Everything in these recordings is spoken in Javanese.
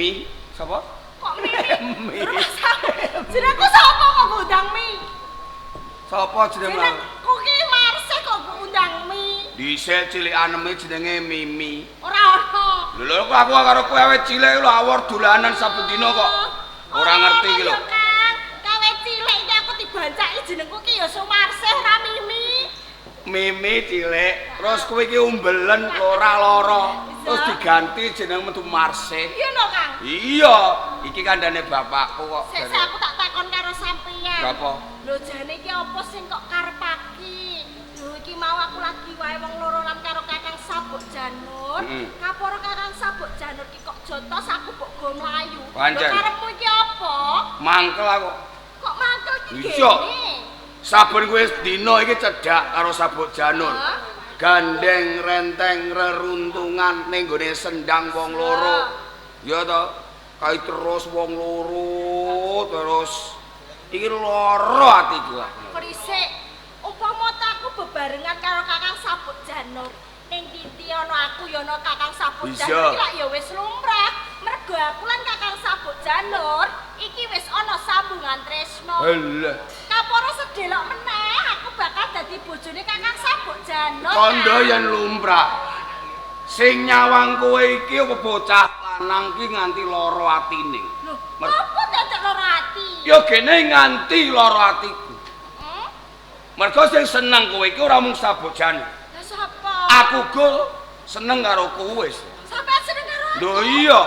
Mimi. Sapa? Kok Mimi? Mi. Jenengku sapa kok ngundang Mi? Sapa jeneng? Jenengku ki Marsih kok ngundang Mi. Dhisik cilikane jenenge Mimi. Ora ono. Lho lho aku karo kowe awet cilik lho awor dolanan saben dina kok. Ora ngerti iki lho. Kang, kawe cilik iki aku dibancaki jenengku ki ya Sumarsih ora Mimi. Mimi cilik, terus kowe iki umbelen ora-lara, terus diganti jeneng metu Marsih. Iya no, Kang. Iya, iki kandhane bapakku kok. Sik aku tak takon karo sampeyan. Apa? Lho jane iki apa sing kok karepake? Lho iki mau aku lagi wae wong loro lan karo Kakang Sabuk Janur. Kaporo Kakang Sabuk Janur ki kok jotos aku mbok go mlayu. Lho karepmu iki apa? Mangkel aku. Kok mangkel ki gene? Saben kowe dina iki cedhak karo Sabuk Janur. Gandeng renteng reruntungan ning gone sendang wong loro. Ya to, kae terus wong loro terus. Iki lara atiku aku. Krisik, upama aku bebarengan karo Kakang Sabuk Janur, ning titi ana aku ya ana Kakang Sabuk Janur iki lak ya wis lumrah. Mergo aku lan Kakang Sabuk Janur iki wis ana sambungan tresna. Halah. Kaporo sedelok meneh aku bakal dadi bojone Kakang Sabuk Janur. Kandha yen lumrah. Sing nyawang kowe iki apa bocah lanang ki nganti lara atine. Lho, apa dadak lara ati? Ya gene nganti lara atiku. Mergo sing seneng kowe iki ora mung Sabuk Janur. Lah sapa? Aku go seneng karo kowe. Sampeyan seneng karo aku? Lho iya.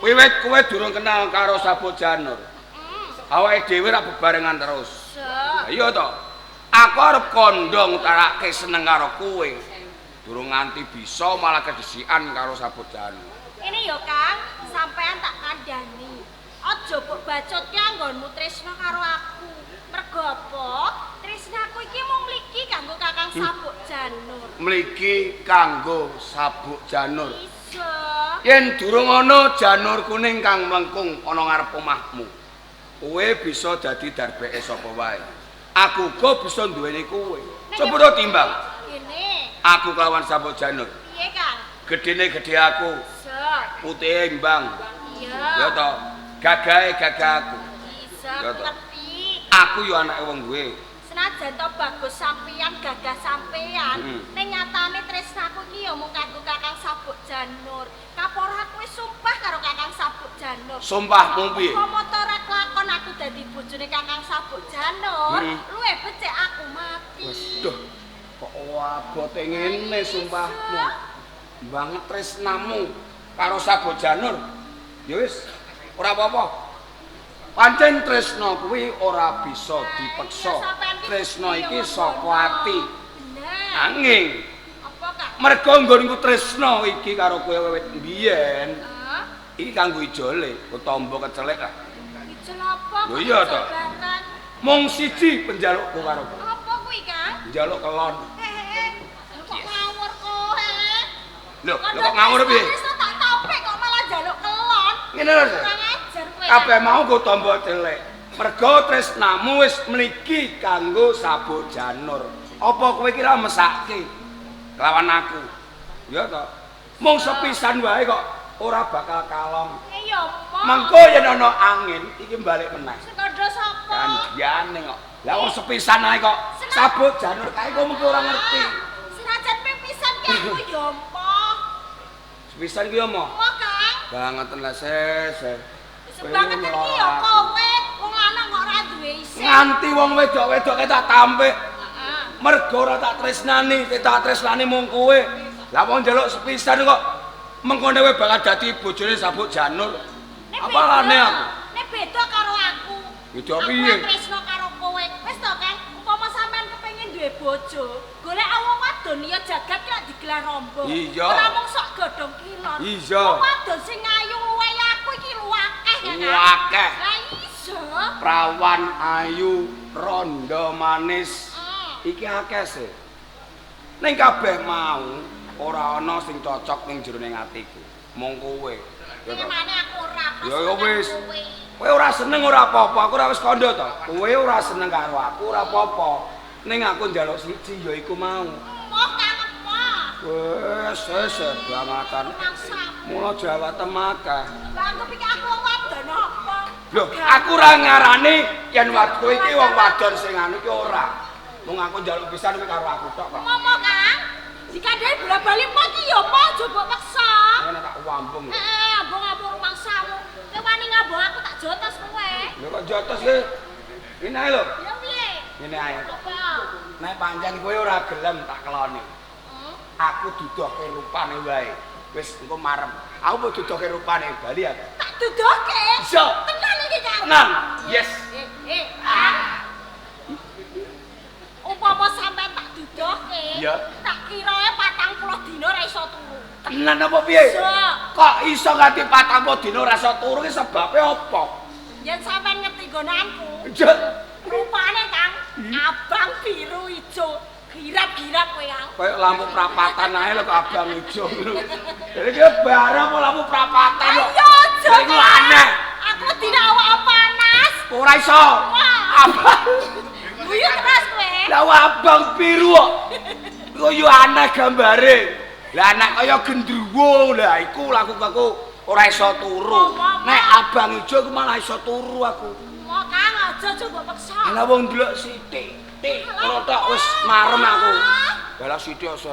Wiwit kowe durung kenal karo Sabuk Janur. Awake dhewe ra bebarengan terus. Iya to. Aku arep kandha ngutarake seneng karo kowe. Durung nganti bisa malah kedhisikan karo Sabuk Janur. Ini yo Kang, sampean tak kandhani. Aja mbok bacotke anggonmu tresna karo aku. Mergo apa? Tresnaku iki mung mligi kanggo Kakang Sabuk Janur. Mligi kanggo Sabuk Janur. Iya. Yen durung ana janur kuning kang mlengkung ana ngarep omahmu, kowe bisa dadi darbeke sapa wae. Aku uga bisa duweni kowe. Coba to timbang. Gene. Aku kelawan Sabuk Janur. Piye, Kang? Gedene gedhe aku. Putihe imbang. Iya. Ya to. Gagahe gagah aku. Bisa ngerti. Aku yo anake wong duwe. Senajan to bagus sampeyan gagah sampeyan, ning nyatane tresnaku iki ya mung kanggo Kakang Sabuk Janur. Kaporo aku wis sumpah karo Kakang Sabuk Janur. Sumpahmu piye? Umpama ta ora kelakon aku dadi bojone Kakang Sabuk Janur, luwih becik aku mati. Waduh, kok abote ngene sumpahmu. Banget tresnamu karo Sabuk Janur. Ya wis, ora apa-apa. Pancen tresna kuwi ora bisa dipeksa. Tresna iki saka ati. Anging apa, Kak? Mergo nggonku tresna iki karo kowe wiwit mbiyen. Iki kanggo ijole, tombo kecelek lah. Ijol apa? Lho iya to. Mung siji penjalukku karo kowe. Apa kuwi, Kang? Njaluk kelon. Kok ngawur kowe? Lho, kok ngawur piye? Tresna tak topik kok malah njaluk kelon. Ngene lho. Kabeh mau nggo tombo celek. Mergo tresnamu wis mligi kanggo Sabuk Janur. Apa kowe kira mesake kelawan aku? Ya to. Mung sepisan wae kok ora bakal kalong. Iya, mengko yen ana angin iki balik meneh. Sing kandha sapa? Kandhane kok. Lah wong sepisan ae kok Sabuk Janur kae kok mengko ora ngerti. Senajan ping pisan ki aku ya emoh. Sepisan ki ya emoh. Emoh, Kang. Bangeten lah ses. Banget iki ya kowe, wong lanang kok ora duwe isin. Nganti wong wedok-wedok tak tampik. Mergo ora tak tresnani, tak tresnani mung kowe. Lah wong njaluk sepisan kok mengkone kowe bakal dadi bojone Sabuk Janur. Apalane aku? Nek beda karo aku. Beda piye? Aku tresno karo kowe. Wis to, Kang, umpama sampean kepengin duwe bojo, golek wong wadon ya jagat ki lak digelar rombong. Ora mung sok godhong kilon. Iya. Wong wadon sing ayu luwe aku iki luwakeh ya, Kang. Luwakeh. Lah iya. Prawan ayu, rondo manis. Iki akeh sih. Ning kabeh mau ora ana sing cocok ning jerone atiku. Mung kowe. Ya mane aku ora. Ya wis. Kowe ora seneng ora apa-apa, aku ora wis kandha to. Kowe ora seneng karo aku ora apa-apa. Ning aku njaluk siji ya iku mau. Emoh Kang, emoh. Wes wis bangatan. Mula Jawa temakah. Lah aku pikir aku wong wadon apa? Lho, aku ora ngarani yen kowe iki wong wadon sing anu iki ora. Mung aku njaluk pisan kowe karo aku tok kok. Momo, Kang. Dikandhani bola-bali mo iki ya apa aja mbok paksa. Ngono tak wambung. Heeh, ambung-ambung rumangsamu. Kowe wani ngambung aku tak jotos kowe. Lho kok jotos ki? Ngene ae lho. Ya piye? Ngene ae. Apa? Nek pancen kowe ora gelem tak keloni. Aku dudohke rupane wae. Wis engko marem. Aku mau dudohke rupane bali aku. Tak dudohke? Iso. Tenan iki, Kang. Tenan. Yes. Upama sampean tak dudohke, tak kirae 40 dina ora iso turu. Tenan apa piye? Kok iso nganti 40 dina ora iso turu ki sebabe apa? Yen sampean ngerti nggonanku. Rupane, Kang, abang biru ijo. Girap-girap kowe, Kang. Kayak lampu prapatan ae lho kok abang ijo ngono. Jadi ki barang apa lampu prapatan kok. Ayo aja. Iku aneh. Aku tidak awak panas. Ora iso. Abang. Guyu terus kowe. Lah abang biru kok. Iku yo aneh gambare. Lah anak kaya gendruwo lah iku laku aku ora iso turu. Nek abang ijo iku malah iso turu aku. Mo Kang aja aja mbok peksa. Lah wong ndelok sithik. Tik, ngono tok wis marem aku. Lah sithik ose.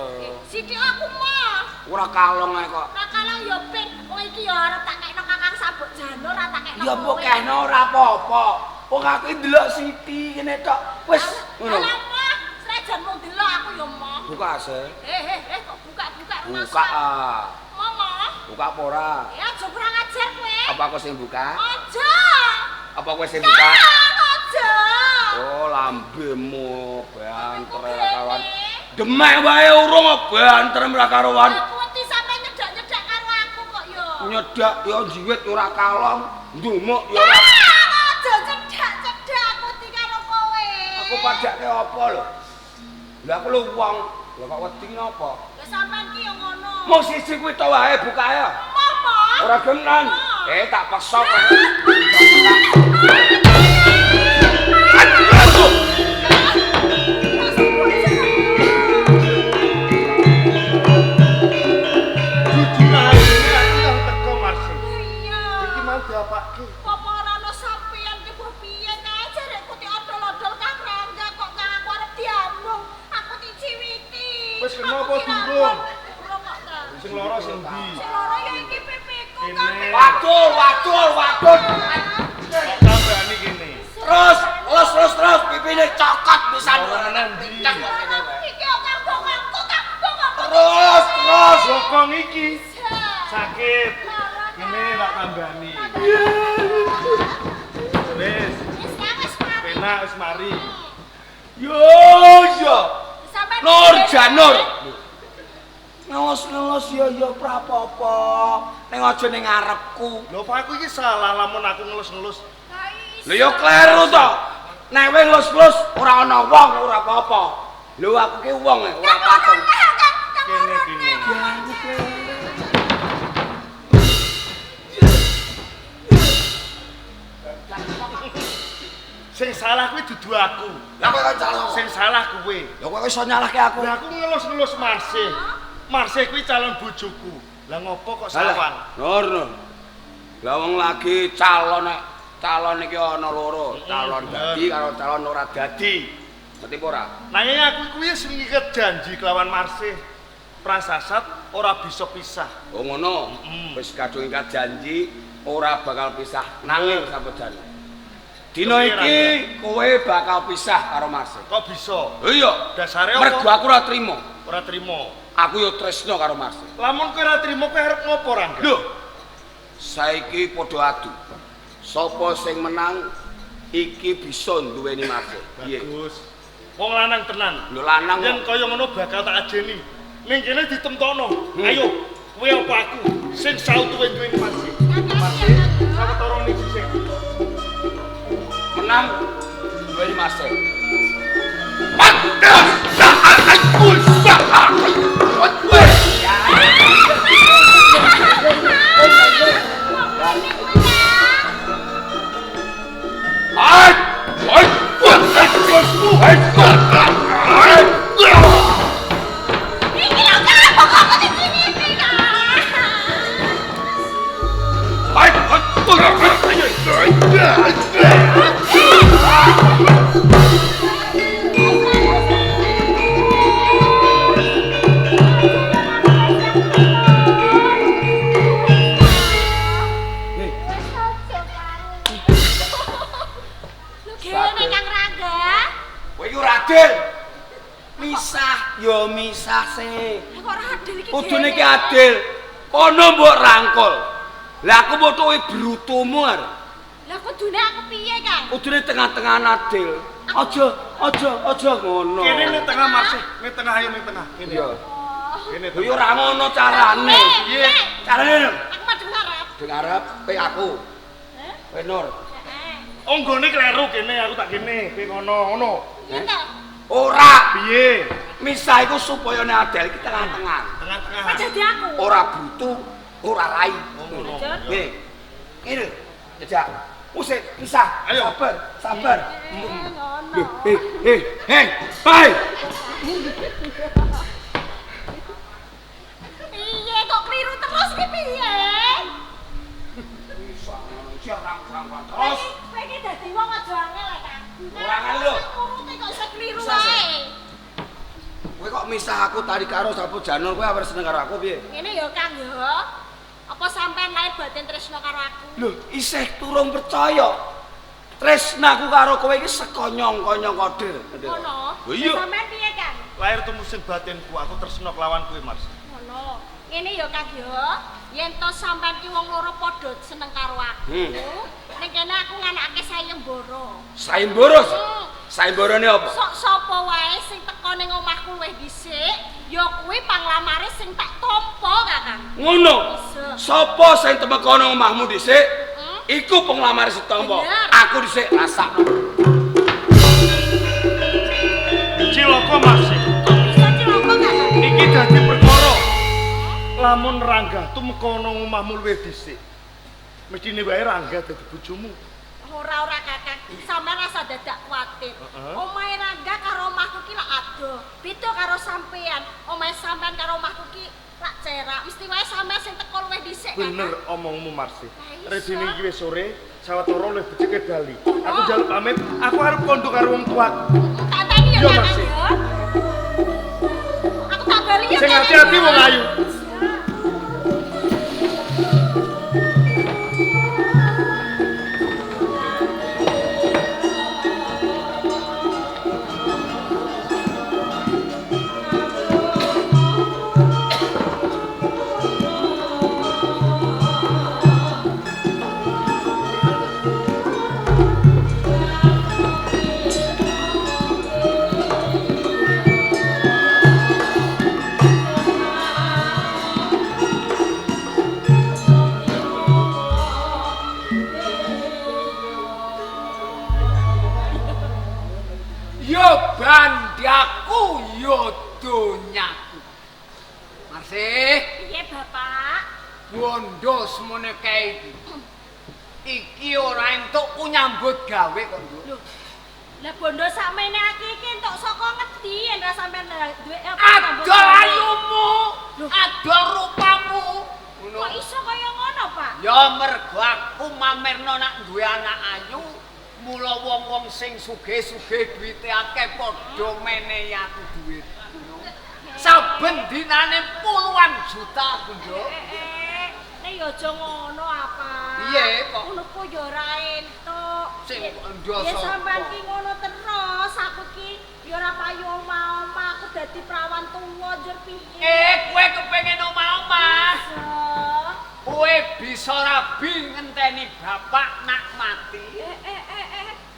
Sithik aku mah. Ora kalong ae kok. Ora kalong ya ben. Wong iki ya arep tak kekno Kakang Sabuk Janur ora tak kekno. Ya mbok kehno ora apa-apa. Wong aku ndelok sithik ngene tok. Wis ngono. Lah mah, srajan mung delok aku ya mah. Buka ase. Eh kok buka-buka rumah. Buka ah. Momo. Buka apa ora? Ya aja kurang ajar kowe. Apa aku sing buka? Aja. Apa kowe sing buka? Aja. Oh, lambemu banter kawan. Demek wae urung banter ora karuan. Aku wedi sampe nyedak-nyedak karo aku kok ya. Nyedak ya jiwit ora kalong, ndumuk ya ora. Aja cedak-cedak aku wedi karo kowe. Aku padake apa lho? Lah aku lho wong, lha kok wedi napa? Lah sampean ki ya ngono. Mung siji kuwi to wae bukae. Apa? Ora gelem. Eh tak peksa kok. Sing loro sing ndi? Sing loro ya iki pipiku Kang. Wadul, wadul, wadul. Tambani kene. Terus, terus, terus, terus pipine cokot pisan. Iki kok bokongku, Kang, bokongku. Terus, terus bokong iki. Sakit. Kene tak tambani. Wis. Wis wis mari. Penak wis mari. Yo yo. Nur Janur. Ngelos-ngelos ya ya prapopo. Ning aja ning ngarepku. Lho Pak aku iki salah lamun aku ngelus-ngelus. Lho ya kleru to. Nek kowe ngelus-ngelus ora ana wong ora apa-apa. Lho aku ki wong ora patung. Kene kene. Sing salah kuwi dudu aku. Lah kowe kok salah. Sing salah kowe. Lho kowe iso nyalahke aku. Lah aku ngelus-ngelus Marsih. Marsih kuwi calon bojoku. Lah ngopo kok sawang? Nur, Nur. Lah wong lagi calon calon iki ana loro, calon dadi karo calon ora dadi. Ngerti apa ora? Nanging aku kuwi wis ngiket janji kelawan Marsih. Prasasat ora bisa pisah. Oh ngono. Wis kadung ikat janji ora bakal pisah nanging sampun. Dina iki kowe bakal pisah karo Marsih. Kok bisa? Iya. Dasare apa? Mergo aku ora trimo. Ora trimo. Aku yo tresno karo Marsih. Lamun kowe ora trimo kowe arep ngopo, Rangga? Lho. Saiki padha adu. Sapa sing menang iki bisa nduweni Marsih. Piye? Bagus. Wong lanang tenan. Lho lanang yen kaya ngono bakal tak ajeni. Ning kene ditemtono. Ayo, kowe apa aku sing sautuwe duweni Marsih. Marsih sawetara ning sisih. Menang duweni Marsih. Iki lho Kang. Marse. Lah kok ora adil iki. Kudune iki adil. Kono mbok rangkul. Lah aku mbok tuwi brutumu arep. Lah kudune aku piye, Kang? Kudune tengah-tengahan adil. Aja aja aja ngono. Kene ning tengah Marse, ning tengah ayo ning tengah. Kene. Iya. Kene. Lho ya ora ngono carane. Piye? Carane lho. Aku madhep ngarep. Deng arep pe aku. Heh? Kowe Nur. Heeh. Oh, nggone kleru kene, aku tak kene, kowe ngono, ngono. Piye ta? Ora. Piye? Misah iku supaya nek adil iki tengah-tengah. Tengah-tengah. Kok jadi aku? Ora brutu, ora rai. Ngono. Ngene. Ngene. Jejak. Usik, pisah. Ayo. Sabar, sabar. Ngono. Hei, hei, hei, hei. Piye kok kliru terus ki piye? Terus Kowe iki dadi wong aja angel lho, Kang. Ora angel lho. Urute kok iso kliru wae. Kowe kok misah aku tadi karo Sabuk Janur, kowe arep seneng karo aku piye? Ngene ya, Kang ya. Apa sampean lahir batin tresno karo aku? Lho, isih turung percaya. Tresnaku karo kowe iki sekonyong-konyong kode. Ngono. Lho iya. Sampean piye, Kang? Lahir tumursing batinku, aku tresno kelawan kowe, Marse. Ngono. Ngene ya, Kang ya. Yen to sampean ki wong loro padha seneng karo aku, ning kene aku nganakake sayembara. Sayembara. Sayembarane apa? Sok sapa wae sing teko ning omahku luwih dhisik, ya kuwi panglamare sing tak tampa, Kakang. Ngono. Sapa sing temeka nang omahmu dhisik? Iku penglamare sing tampa. Aku dhisik rasakno. Cilaka, Marse. Kok bisa cilaka, Kakang? Iki dadi perkara. Lamun Rangga tumeka nang omahmu luwih dhisik, mestine wae Rangga dadi bojomu. Ora-ora, Kakang. Sampeyan rasa dadak kuwatir. Omahe Rangga karo omahku ki lak adoh. Beda karo sampeyan. Omahe sampeyan karo omahku ki lak cerak. Mesti wae sampeyan sing teko luwih dhisik, Kakang. Bener omongmu, Marse. Lah, iso. Redine iki wis sore, sawetara luwih becik bali. Aku njaluk pamit, aku arep kondo karo wong tuaku. Tak tani ya, Iya, Kakang Marse. ya. Aku tak bali ya. Sing Kakang, hati-hati ya. wong ayu. Yo bandaku, yo donyaku. Marse, Piye, Bapak? bondo semene kae iki. Iki ora entuk ku nyambut gawe kok, Nduk. Lho. Lah bondo sakmene akeh iki entuk saka ngendi yen ra sampean duwe apa Adol ayumu, adol rupamu. Ngono. Kok iso kaya ngono, Pak? Ya mergo aku mamerno nak duwe anak ayu, mula wong-wong sing sugih-sugih duwite akeh padha menehi aku duit. Saben dinane puluhan juta aku, Nduk. Nek ya aja ngono apa? Piye kok? Ngono ku ya ora entuk. Sing kok Ya sapa? sampean ki ngono terus, aku ki ya ora payu omah-omah, aku dadi prawan tuwa njur piye? Kowe kepengin omah-omah. Kowe bisa rabi ngenteni bapak nak mati.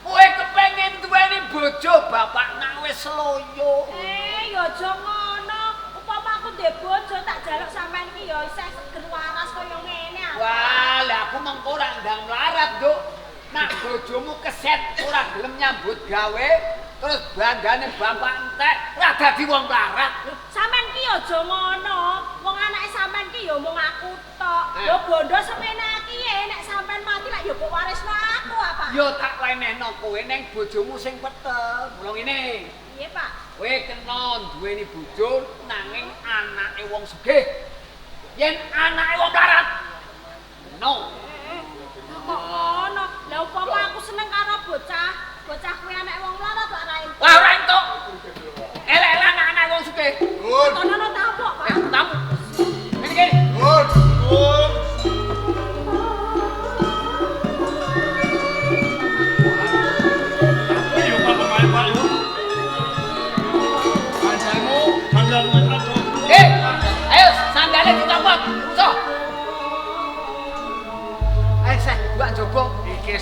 Kowe kepengin duweni bojo bapak nak wis loyo. Ya aja ngono. Upama aku ndek bojo tak jaluk sampean iki ya isih seger waras kaya ngene. Wah, lah aku mengko ora ndang mlarat, Nduk. Nak bojomu keset ora gelem nyambut gawe, terus bandane bapak entek, ora dadi wong mlarat. Sampean ki aja ngono. Wong anake sampean ki ya mung aku tok. Lho bondo semene iki nek sampean mati lak ya mbok warisno aku apa? Ya tak wenehno kowe ning bojomu sing peteng. Mula ngene. Piye, Pak? Kowe kena duweni bojo nanging anake wong sugih. Yen anake wong mlarat. No. Kok ngono? Lah upama aku seneng karo bocah, bocah kuwi anake wong mlarat lak ra entuk. Wah, ora entuk. Elek-elek anak-anak wong sugih. Tonono tamu, Pak. Tamu. Ngene kene. Nun. Nun. Ayo Pak, pemain Pak yo. Kancamu Kancamu wis adol.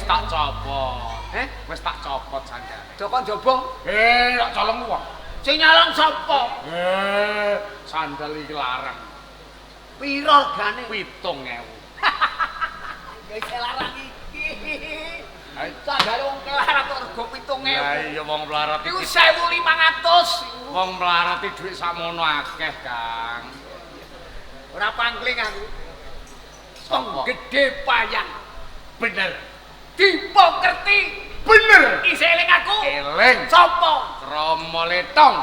tak copot. Heh? Wis tak copot sandale. Joko njaba. Tak colong wong. Sing nyolong sapa? Sandal iki larang. Piro regane? 7.000. Ya isih larang iki. Sandale wong melarat kok rego 7.000. Lah iya wong melarat iku 1.500. Wong melarat iki dhuwit sakmono akeh, Kang. Ora pangling aku. Wong gedhe payang. Bener. Dipokerti. Bener. Isih eling aku. Eling. Sapa? Kromo Letong.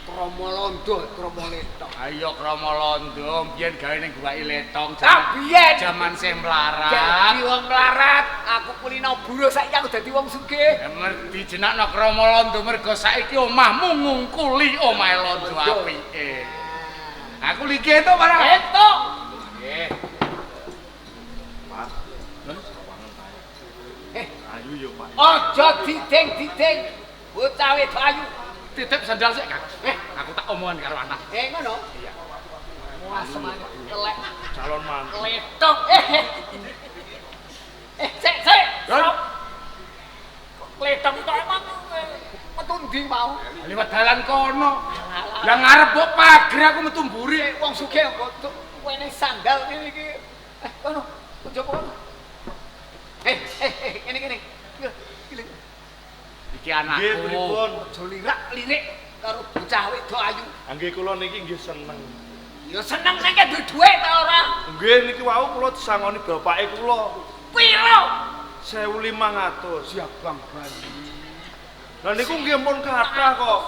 Kromo Londo, Kromo Letong. Ayo Kromo Londo, biyen gawe ning guwake Letong. Ah, biyen jaman sing melarat. Dadi wong melarat, aku kulino buruh saiki aku dadi wong sugih. Merdi jenakno Kromo Londo mergo saiki omahmu ngungkuli omahe Londo apike. Aku ligi entuk barang. Entuk. Nggih. Pak. Ayu yo, Pak. Aja diding-diding. Bocah wedok ayu. Titip sandal sik, Kang. Aku tak omongan karo anak. Ngono. Iya. Asem kelek calon mantu. Letong. Sik, sik. Stop. Letong tok emang metu ndi mau? Liwat dalan kono. Lah ngarep mbok pager aku metu mburi. Wong sugih kok wene sandal ngene iki. Kono, njoko kono. Ngene kene. Iki anakku. Nggih, pripun? Aja lirak-lirik karo bocah wedok ayu. Nggih kula niki nggih seneng. Ya seneng sing duwe dhuwit ta ora? Nggih niki wau kula disangoni bapake kula. Piro? 1.500. Siap Bang Bayi. Lah niku nggih pun kathah kok.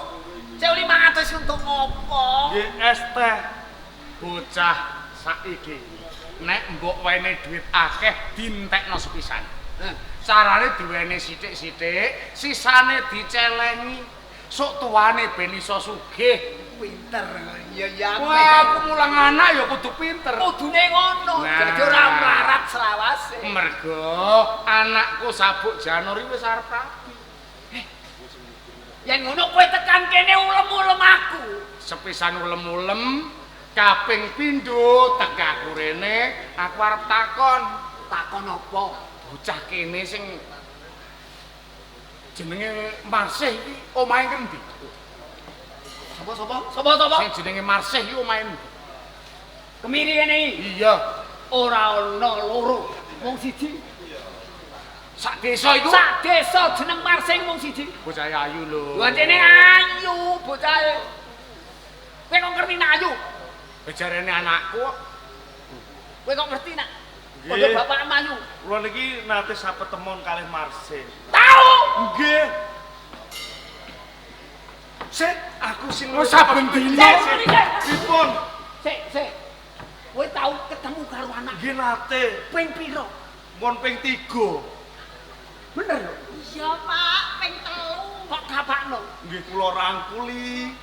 1.500 untuk ngopo? Nggih es teh. Bocah saiki nek mbok wene dhuwit akeh dintekno sepisan. Carane diwene sithik-sithik, sisane dicelengi. Sok tuane ben iso sugih. Pinter. Iya ya. Wah, aku mulang anak ya kudu pinter. Kudune ngono. Dadi ora melarat selawase. Mergo anakku Sabuk Janur iki wis arep rabi. Yen ngono kowe tekan kene ulem-ulem aku. Sepisan ulem-ulem, kaping pindho tekaku rene, aku arep takon. Takon apa? Bocah kene sing jenenge Marsih iki omahe ngendi? Sapa-sapa? Sapa-sapa? Sing jenenge Marsih iki omahe ngendi? Kemiri kene iki. Iya. Ora ana loro, wong siji. Sak desa iku? Sak desa jeneng Marsih wong siji. Bocah ayu lho. Pancene ayu bocahe. Kowe kok ngerti nak ayu? Bejarene anakku kok. Kowe kok ngerti nak? Padha bapak ayu. Kula niki nate sapetemon kalih Marsih. Tahu? Nggih. Sik, aku sing saben dina. Pripun? Sik, sik. Kowe tau ketemu karo anak? Nggih nate. Ping pira? Mun ping 3. Bener lho? Iya, Pak, ping 3. Kok kapakno? Nggih kula rangkuli,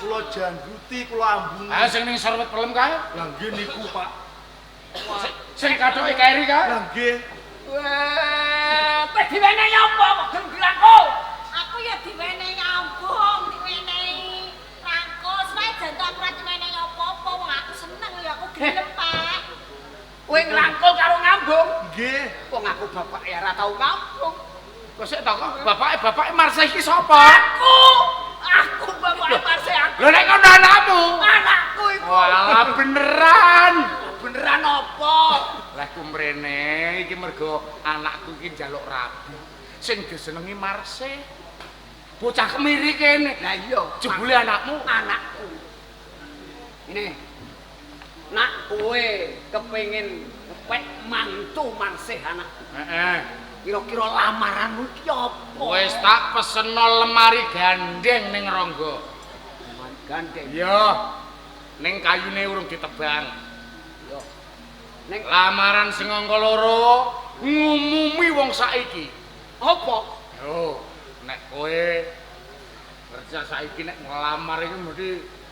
kula jangguti, kula ambungi. Ha sing ning sorwet pelem kae? Lah nggih niku, Pak. Sing kathoke kairi kae? Lah nggih. Wah, kowe diwenehi apa kok gelem dirangkul? Aku ya diwenehi ambung, diwenehi rangkul. Senajan to aku ora diwenehi apa-apa, wong aku seneng ya aku gelem, Pak. Kowe ngrangkul karo ngambung? Nggih. Wong aku bapake ora tau ngambung. Kok sik to kok bapake Marsih iki sapa? Aku. Aku bapake Marsih aku. Lho nek ngono anakmu? Anakku iku. Walah beneran. Beneran apa? Lah ku mrene iki mergo anakku iki njaluk rabi. Sing disenengi Marsih. Bocah kemiri kene. Lah iya, jebule anakmu. Anakku. Ini. Nak kowe kepengin ngepek mantu Marsih anakku. Heeh. Kira-kira lamaranmu iki apa? Wis tak peseno lemari gandeng ning Ronggo. Lemari gandeng. Iya. Ning kayune urung ditebang. Iya. Ning lamaran sing angka 2 ngumumi wong saiki. Apa? Yo, nek kowe kerja saiki nek nglamar iki mesti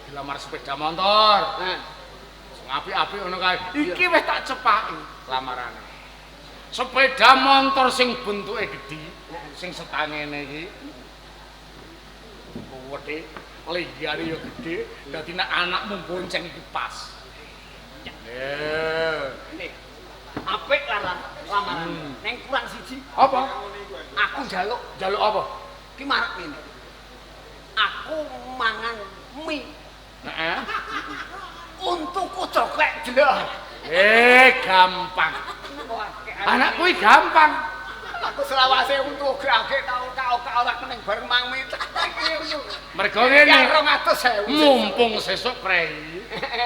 dilamar sepeda motor. Heeh. Sing apik-apik ngono kae. Iki wis tak cepaki lamarane. Sepeda motor sing bentuke gedhi, sing setangene iki. Kuwete, lenggane ya gedhe, dadi nek anakmu bonceng iki pas. Nih. Apik larang. Lamaran. Neng kurang siji. Apa? Aku njaluk. Njaluk apa? Ki marek ngene. Aku mangan mie. Heeh. Untuku coklek jelek. Gampang. Anak kuwi gampang. Aku selawase untu grake tau kok ora ning bareng mang mie. Mergo ngene. 200.000. Mumpung sesuk prei,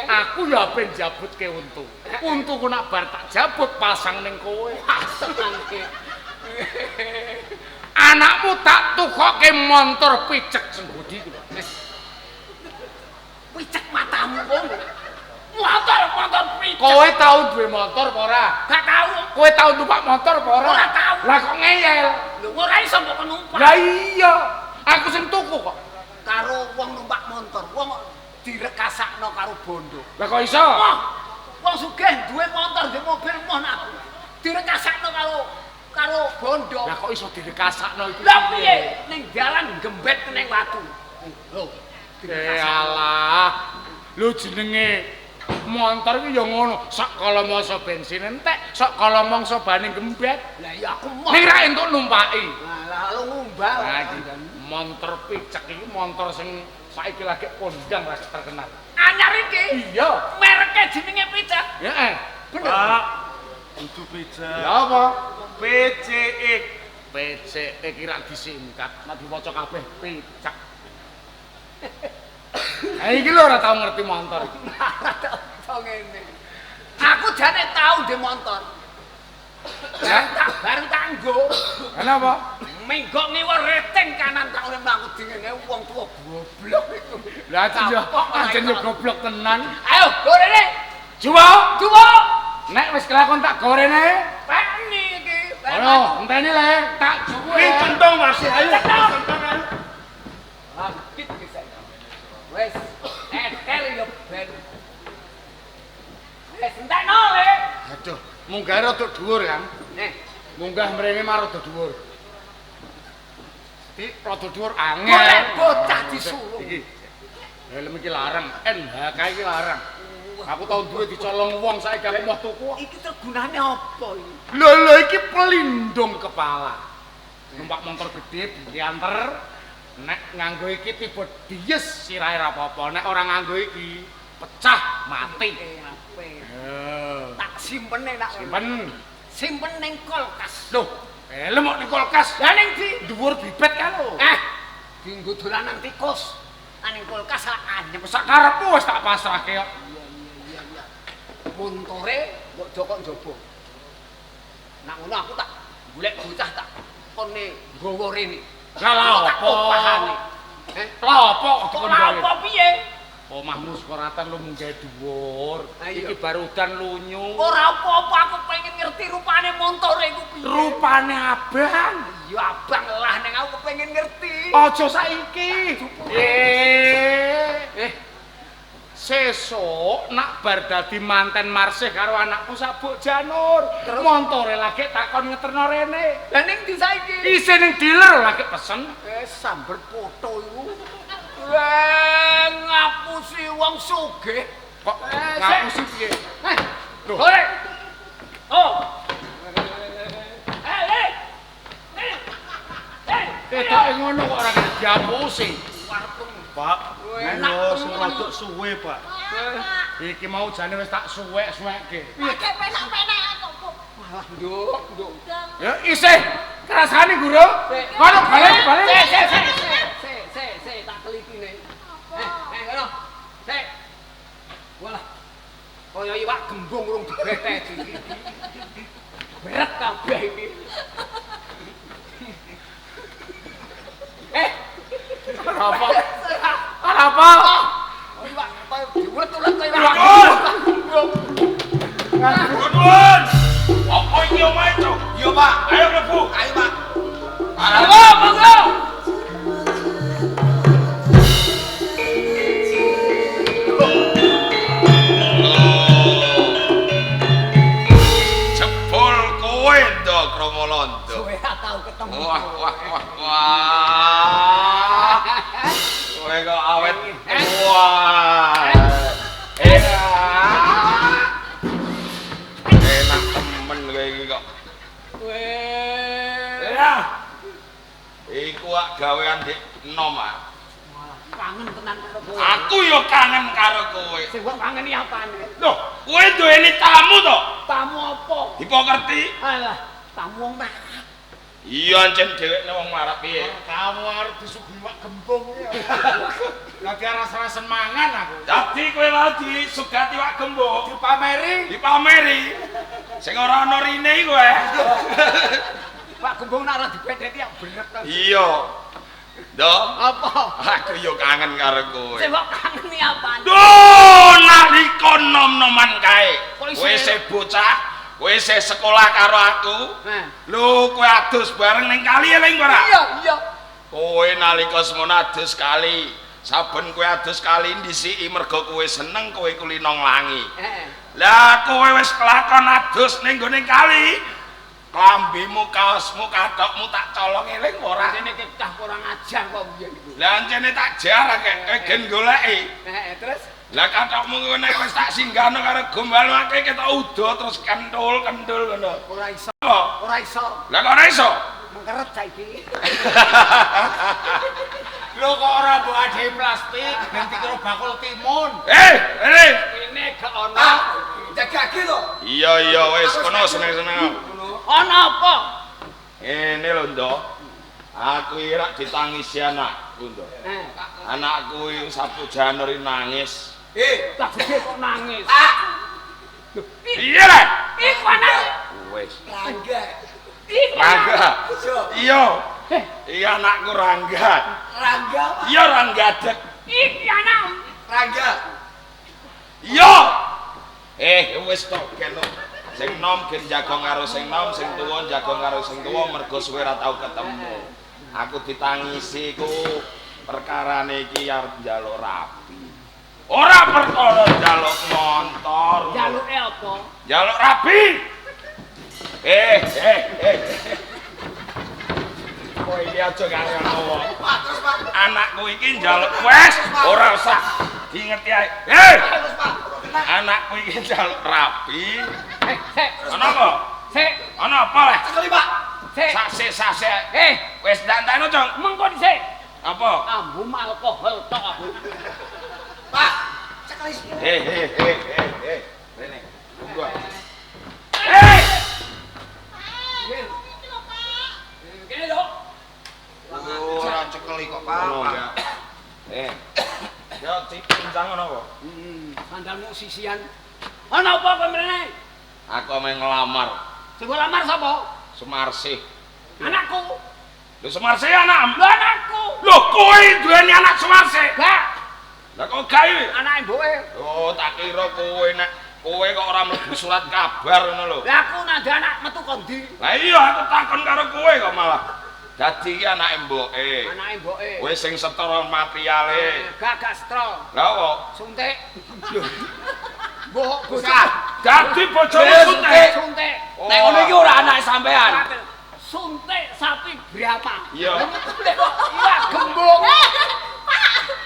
aku ya ben jabutke untu. Untuku nak bar tak jabut pasang ning kowe. Senengke. Anakmu tak tukoke montor picek sing gudi ku lho. Picek matamu kono. Motor picek. Kowe tau duwe motor apa ora? Gak tau. Kowe tau numpak motor apa ora? Ora tau. Lah kok ngeyel? Lho ora iso mbok numpak. Lah iya, aku sing tuku kok. Karo wong numpak motor, wong direkasakno karo bondo. Lah kok iso? Wah, wong sugih duwe motor, duwe mobil moh aku. Direkasakno karo bondo. Lah kok iso direkasakno iku? Lah piye? Ning dalan gembet ning watu. Lho, alah. Lho jenenge motor iki ya ngono, sak kala mangsa bensin entek, sak kala mangsa bane gembet. Lah iya aku moh. Ning ra entuk numpaki. Lah lalu ngumbal. Lah iki motor picek iki motor sing saiki lagi kondang lagi terkenal. Anyar iki? Iya. Mereke jenenge picek. Heeh. Bener. Pak, kudu picek. Lha apa? PCX. PCX iki ra disingkat, nek diwaca kabeh picek. Ha iki lho ora tau ngerti motor iki. Ora tau ngene. Aku jane tau ndek motor. Ya, tak baru tanggo. Kenapa? Menggok ngiwa reteng kanan tak oleh mlaku dingene wong tuwa goblok iku. Lah aja yo goblok tenan. Ayo gorene. Juwo, juwo. Nek wis kelakon tak gorene. Peni iki. Ayo, enteni le, tak juwo. Iki centong Mas, ayo. Centong ayo. Langkit iki saiki. Wis, etel yo ben. Wis entekno le. Aduh, munggah rada dhuwur, Kang. Nih, munggah mrene mah rada dhuwur. Di rada dhuwur angel. Golek bocah disuruh. Iki. Helm iki larang, NHK iki larang. Aku tau duwe dicolong wong saiki aku moh tuku. Iki tergunane apa iki? Lho lho iki pelindung kepala. Numpak motor gede bianter nek nganggo iki tiba dies sirahe ra apa-apa. Nek ora nganggo iki pecah mati. Tak simpene nak. Simpen. Simpen ning kulkas. Lho, helm kok ning kulkas. Lah ning ndi? Dhuwur bibet kan lho. Dienggo dolanan tikus. Ning kulkas lak anyep. Sak karepmu wis tak pasrahke kok. Iya iya. Montore mbok jokok njaba. Nak ngono aku tak golek bocah tak kone nggawa rene. Lah lha tak opahane. Lha apa kok lha apa piye? Omahmu sekoratan lu munggah dhuwur. Iki baru udan lunyu. Ora apa-apa aku pengen ngerti rupane montore iku piye. Rupane abang. Ya abang lah ning aku pengen ngerti. Aja saiki. Sesuk nak bar dadi manten marsih karo anakku Sabuk Janur. Montore lagi takon ngeterno rene. Lah ning ndi saiki? Isih ning dealer lagi pesen. Samber foto iku. Weh, ngapusi wong sugih. Kok ngapusi piye? Lho. Golek. Oh. Ketoke ngono kok ora kena diapusi. Pak, lho sing rada suwe, Pak. Iki mau jane wis tak suwek-suwekke. Pakai penak-penak kok, Bu. Malah nduk, nduk. Ya isih kerasane guru. Kono balik-balik. Sik, sik, sik. Sik, sik, tak telitine. Ngono. Sik. Walah. Kaya iwak gembung urung dibeteti iki. Berat kabeh iki. Apa? Apa? Iwak kaya diulet-ulet kaya iwak. Nuwun. Apa iki omahe, Cuk? Iya, Pak. Ayo mlebu. Ayo, Pak. Monggo, monggo. Jebul kowe ndo Kromolondo. Kowe ora tau ketemu. Wah, wah, wah, wah. Kowe kok awet. Wah. Enak. Enak temen kowe iki kok. Enom ah. Kangen tenan karo kowe. Aku ya kangen karo kowe. Sing mbok kangeni apane? Loh, kowe duweni tamu to? Tamu apa? Dipokerti? Alah, tamu wong melarat. Iya, ancen dhewekne wong melarat piye? Kamu arep disuguhi wak gembung ya. Lagi rasa-rasen mangan aku. Dadi kowe mau disugati wak gembung. Dipameri. Dipameri. Sing ora ana rine iku kowe. Wak gembung nek ora dibedheti ya bener to. Iya. Ndok, Apa? aku yo kangen karo kowe. Sing mbok kangeni apane? Duh, nalika nom-noman kae. Kok Kowe isih bocah, kowe isih sekolah karo aku. Heh. Lho, kowe adus bareng ning kali eling ora? Iya, iya. Kowe nalika semono adus kali. Saben kowe adus kali ndisiki mergo kowe seneng kowe kulino nglangi. Heeh. Lah kowe wis kelakon adus ning gone kali. Klambimu, kaosmu, kathokmu tak colong eling ora? Dene kecah kurang ajar kok biyen iku. Lah ancene tak jarake kowe gen goleki. Heeh, terus Lah kathokmu kowe nek wis tak singgahno karo gombal akeh ketok udo terus kentul-kentul ngono. ora iso, Apa? ora iso Lah kok ora iso? mengkeret saiki. Lho kok ora mbok adhehi plastik ben dikira bakul timun. Eh, rene. Ini gak ono. Ah, jagake to. Iya iya wis kono seneng-seneng. Ono apa? Ngene lho, Ndok. Aku iki rak ditangisi anakku, Ndok. Eh, Anakku iki Sabtu Januari nangis. Eh, tak gede kok nangis. Pak, Iya lah. Iku anak. Wis. Rangga. Iku anak. Rangga. Iya. Iya. Iya anakku Rangga. Rangga, Pak. Iya Rangga dek. Iki anak. Rangga. Iya. Wis to gen. Sing nom gen jagong karo sing nom, sing tuwa jagong karo sing tuwa mergo suwe ra tau ketemu. Aku ditangisi ku perkarane iki arep njaluk rabi. Ora perkara njaluk montor. Jaluke apa? Njaluk rabi. Eh. Kowe iki aja karo wong. Pak, terus Pak. Anakku iki njaluk wes ora usah diingeti ae. Hei, Terus Pak, ora kena. anakku iki njaluk rabi. Eh, sik, Ana apa? sik, Ana apa leh? Sekali, Pak. sik. Sase-sase. Eh, Wis dandano, Cong. mengko dhisik. Apa? Ambu alkohol tok aku. Pak, sekali. Eh. Rene, tunggu. Eh! Iki lho, Pak. Kene lho. Ora cekeli kok, Pak. Ngono ya. Eh. Yo cincang ngono apa? Sandalmu sisian. Ana apa kowe mrene? Aku meh nglamar Sing mbok lamar sapa? Sumarsih. Anakku. Lho Sumarsih anak. Lho anakku. Lho kowe duweni anak Sumarsih. Gak, Lah kok gawe? anake mboke. Oh, tak kira kowe nek kowe kok ora mlebu surat kabar ngono lho. Lah aku nang anak metu ko ndi? Lah iya aku takon karo kowe kok malah. Dadi iki anake mboke. Anake mboke. Kowe sing setara materiale. Gak gak strol. Lah kok Suntik. Mbok Bocah. dadi bojomu suntik. Suntik. Nek ngono iki ora anake sampean. Suntik sapi Brahma. Iya. Iya gembung. Pak, Pak.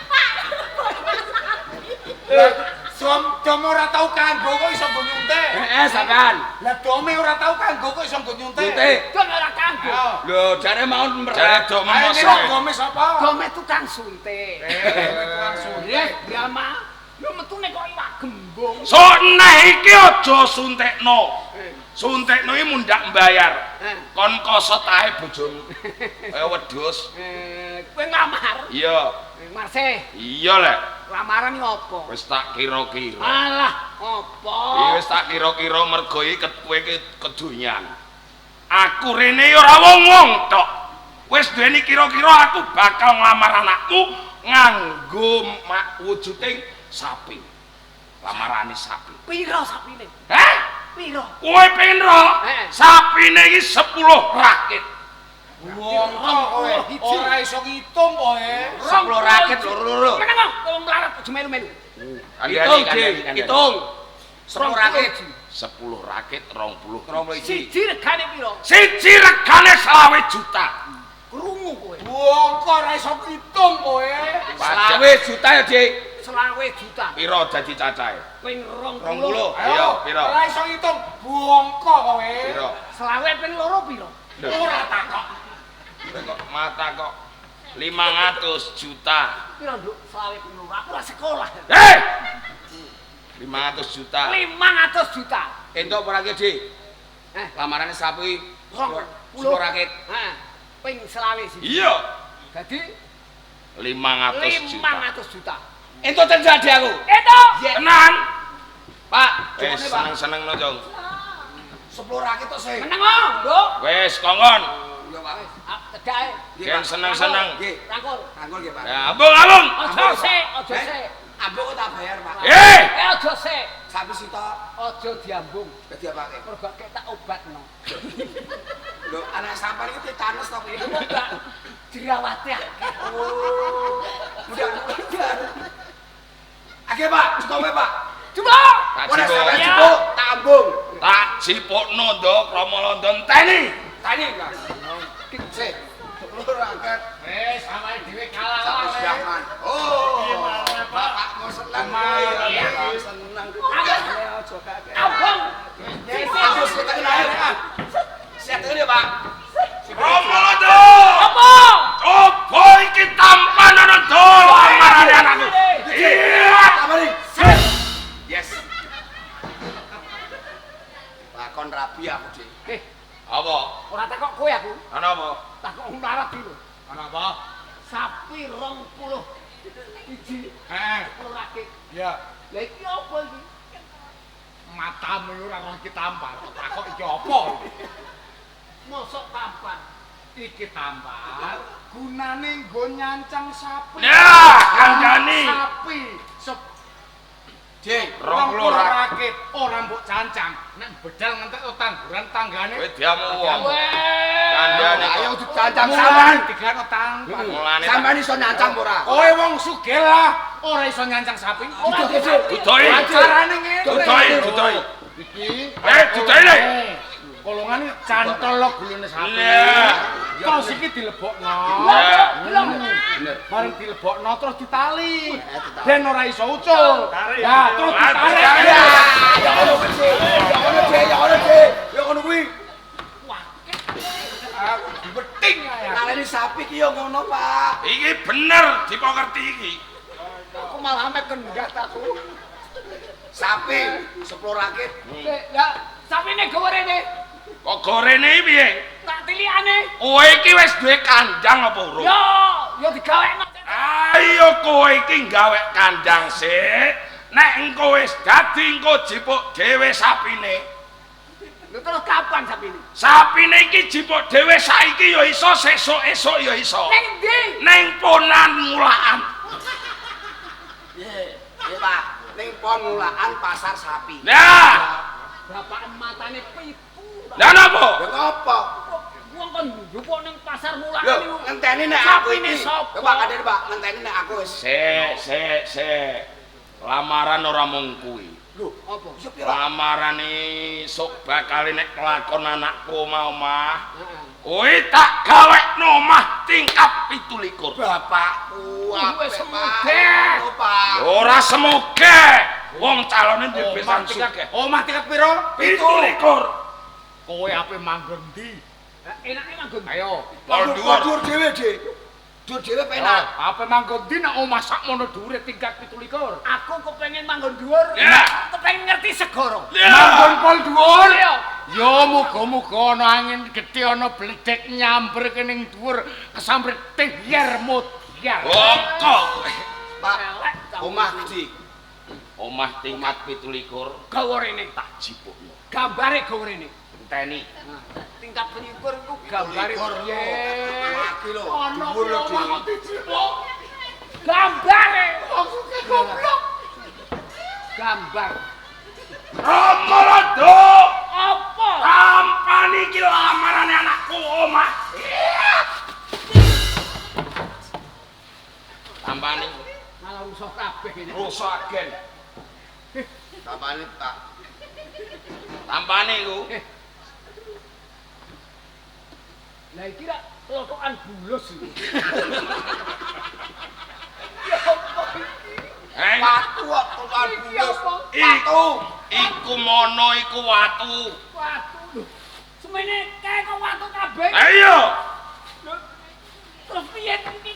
Dom ora tau kanggo kok iso nggo nyuntik. Heeh, sampean. Lah dome ora tau kanggo kok iso nggo nyuntik. Nyuntik. Dom ora kanggo. Lho, jare mau Jare merek. dome Ayo mosok. nek dome sapa? Dome tukang suntik. Tukang suntik. Yes, Brahma. Lho metune kok iwak gembung. Sok neh iki aja suntikno. Suntikno iki mundak mbayar. Kon kosot ae bojomu. Kaya wedhus. Kowe nglamar. Iya. Marsih, Iya lek. lamaran iki apa? Wis tak kira-kira. Alah, apa? Iki wis tak kira-kira mergo iki kowe iki kedonyan. Aku rene ora wong-wong tok. Wis duweni kira-kira aku bakal nglamar anakku nganggo wujuding sapi. Lamarane sapi. Piro sapine? Heh? Piro? Kowe pengen ro? Sapine iki 10 rakit. Wong tok kowe ora iso ngitung kowe. 10 rakit loro-loro. Meneng kok wong melarat aja melu-melu. Hitung, Dik. Hitung. 10 rakit. 10 rakit 20. 21. Siji regane piro? Siji regane 25 juta. Krungu kowe. Wong kok ora iso ngitung kowe. 25 juta ya, Dik. 25 juta. Piro dadi cacahe? Ping 20. 20. Iya, piro? Ora iso ngitung. Bongko kowe. Piro? Selawe ping loro piro? Ora takok. Kok mata kok. 500 juta. Piro, Nduk? Selawe ping loro. Aku ora sekolah. Hei! 500 juta. 500 juta. Entuk ora ki, Dik? Lamarane sapi 10 rakit. Heeh. Ping selawe siji. Iya. Dadi 500 juta. 500 juta. Entuk terjadi aku. Entuk. Tenang. Pak, wis seneng-senengno, Jong. 10 rakit tok sih. Meneng, Nduk. Wis kongkon. Iya, Pak. Tedake. Gen seneng-seneng. Nggih. Rangkul. Rangkul nggih, Pak. Ya, ambung, ambung. Aja sik, aja sik. Ambung kok tak bayar, Pak. Eh, aja sik. Sapi sitok aja diambung. Dadi apake? Mergo kek tak obatno. Lho, anak sampean iki tetanus to piye? Enggak. Jerawate akeh. Oh. Mudah-mudahan. Akeh, Pak. Cukup, Pak. Jupuk. Ora sampe jupuk, tak ambung. Tak jipukno, Nduk, Rama London teni. Teni, Pak. Sik. 10 raket. Wis, awake dhewe kalah. Oh. Bapakmu seneng. Seneng. Aja kakek. Ambung. Aku sik tengen ae. Sik tengen ya, Pak. Rama London. Apa? Coba iki tampan ana dol amarane anakku. Iya. Tamani. Yes. Lakon rabi aku, Dik. Apa? Ora takok kowe aku. Ana apa? Takok wong larat iki lho. Ana apa? Sapi 20 biji. Heeh. 10 rakit. Iya. Lah iki apa iki? Matamu ora roh iki tampar. Takok iki apa? Mosok tampar. Iki tampar gunane nggo nyancang sapi. Nah, kandhani. Sapi. Dik, 20 rakit ora mbok cancang. Nek bedal ngentek tangguran tanggane. Kowe diamu wong. Kandhane ayo dicancang sampean. Digano tampar. Mulane Sampean iso nyancang ora? Kowe wong sugih lah, ora iso nyancang sapi. Ora dudoi. Carane ngene. Dudoi, dudoi. Iki. Dudoi le. Kolongane cantol gulune sapi. Terus iki dilebokno. Bener. Bareng dilebokno terus ditali. Ben ora iso ucul. Ya, terus ditarik. Ya ngono kuwi, Dik. Ya ngono, Dik. Ya ngono, Dik. Ya ngono kuwi. Aku diweting ae. Naleni sapi ki ya ngono, Pak. Iki bener dipengerti iki. Aku malah ame kendhat aku. Sapi 10 rakit. Lah, sapine gawe rene. Kok gorene piye? Tak tilikane. Kowe iki wis duwe kandang apa urung? Yo, yo digawekno. Ayo kowe iki gawe kandang sik. Nek engko wis dadi engko jipuk dhewe sapine. Lho terus kapan sapine? Sapine iki jipuk dhewe saiki ya iso, sesuk-esuk ya iso. Ning ndi? Ning ponan mulaan. Piye? Piye, Pak? Ning pon mulaan pasar sapi. Nah, Bapak matane pitu. Lah napa? Lha ngopo? Wong kon njupuk ning pasar mulaan Lho, niku. ngenteni nek aku Sapine iki. sapa? Lho, Pak, kandhane, Pak, ngenteni nek aku wis. Sik, sik, sik. Lamaran ora mung kuwi. Lho, apa? Iso piye, Pak? Lamarane sok bakal nek kelakon anakku mau omah. Kowe tak gawekno omah tingkat 27. Bapakku apik, Wis Pak. semugeh. Lho, Pak. Ora semoga wong calone duwe besan sugih. Omah tingkat piro? 27. Kowe ape manggon ndi? Enake manggon. Ayo. Pol Dhuwur dhuwur. dhewe, Dik. Dhuwur dhewe penak. Ape manggon ndi nek omah sakmono dhuwure tingkat 27? Aku kepengin manggon dhuwur. Ya. Kepengin ngerti segara. Manggon pol dhuwur. Iya. Ya muga-muga ana angin gedhe ana bledek nyamber kening dhuwur kesamber tingyer mudyar. Boko. Pak, omah gedhe. Omah tingkat 27 Gawa rene. tak jipukno. Gambare gawa rene. Enteni. Tingkat 27 iku gambare piye? Mati lho. Ana Dhuwur lho, omah kok Dik. dijipuk. Gambare. Wong sugih goblok. Gambar. Rama Londo. Apa? Tampani iki lamarane anakku omah. Tampani Malah rusuh kabeh ini. rusak agen. Tampane, Pak. Tampane iku. Lah iki rak lotokan bulus iki. Ya apa iki? Hei, Watu kok tukan Iki bulus. apa? Watu. Iku mono iku watu. Watu lho. Semene kae kok watu kabeh. Ayo. Terus piye iki?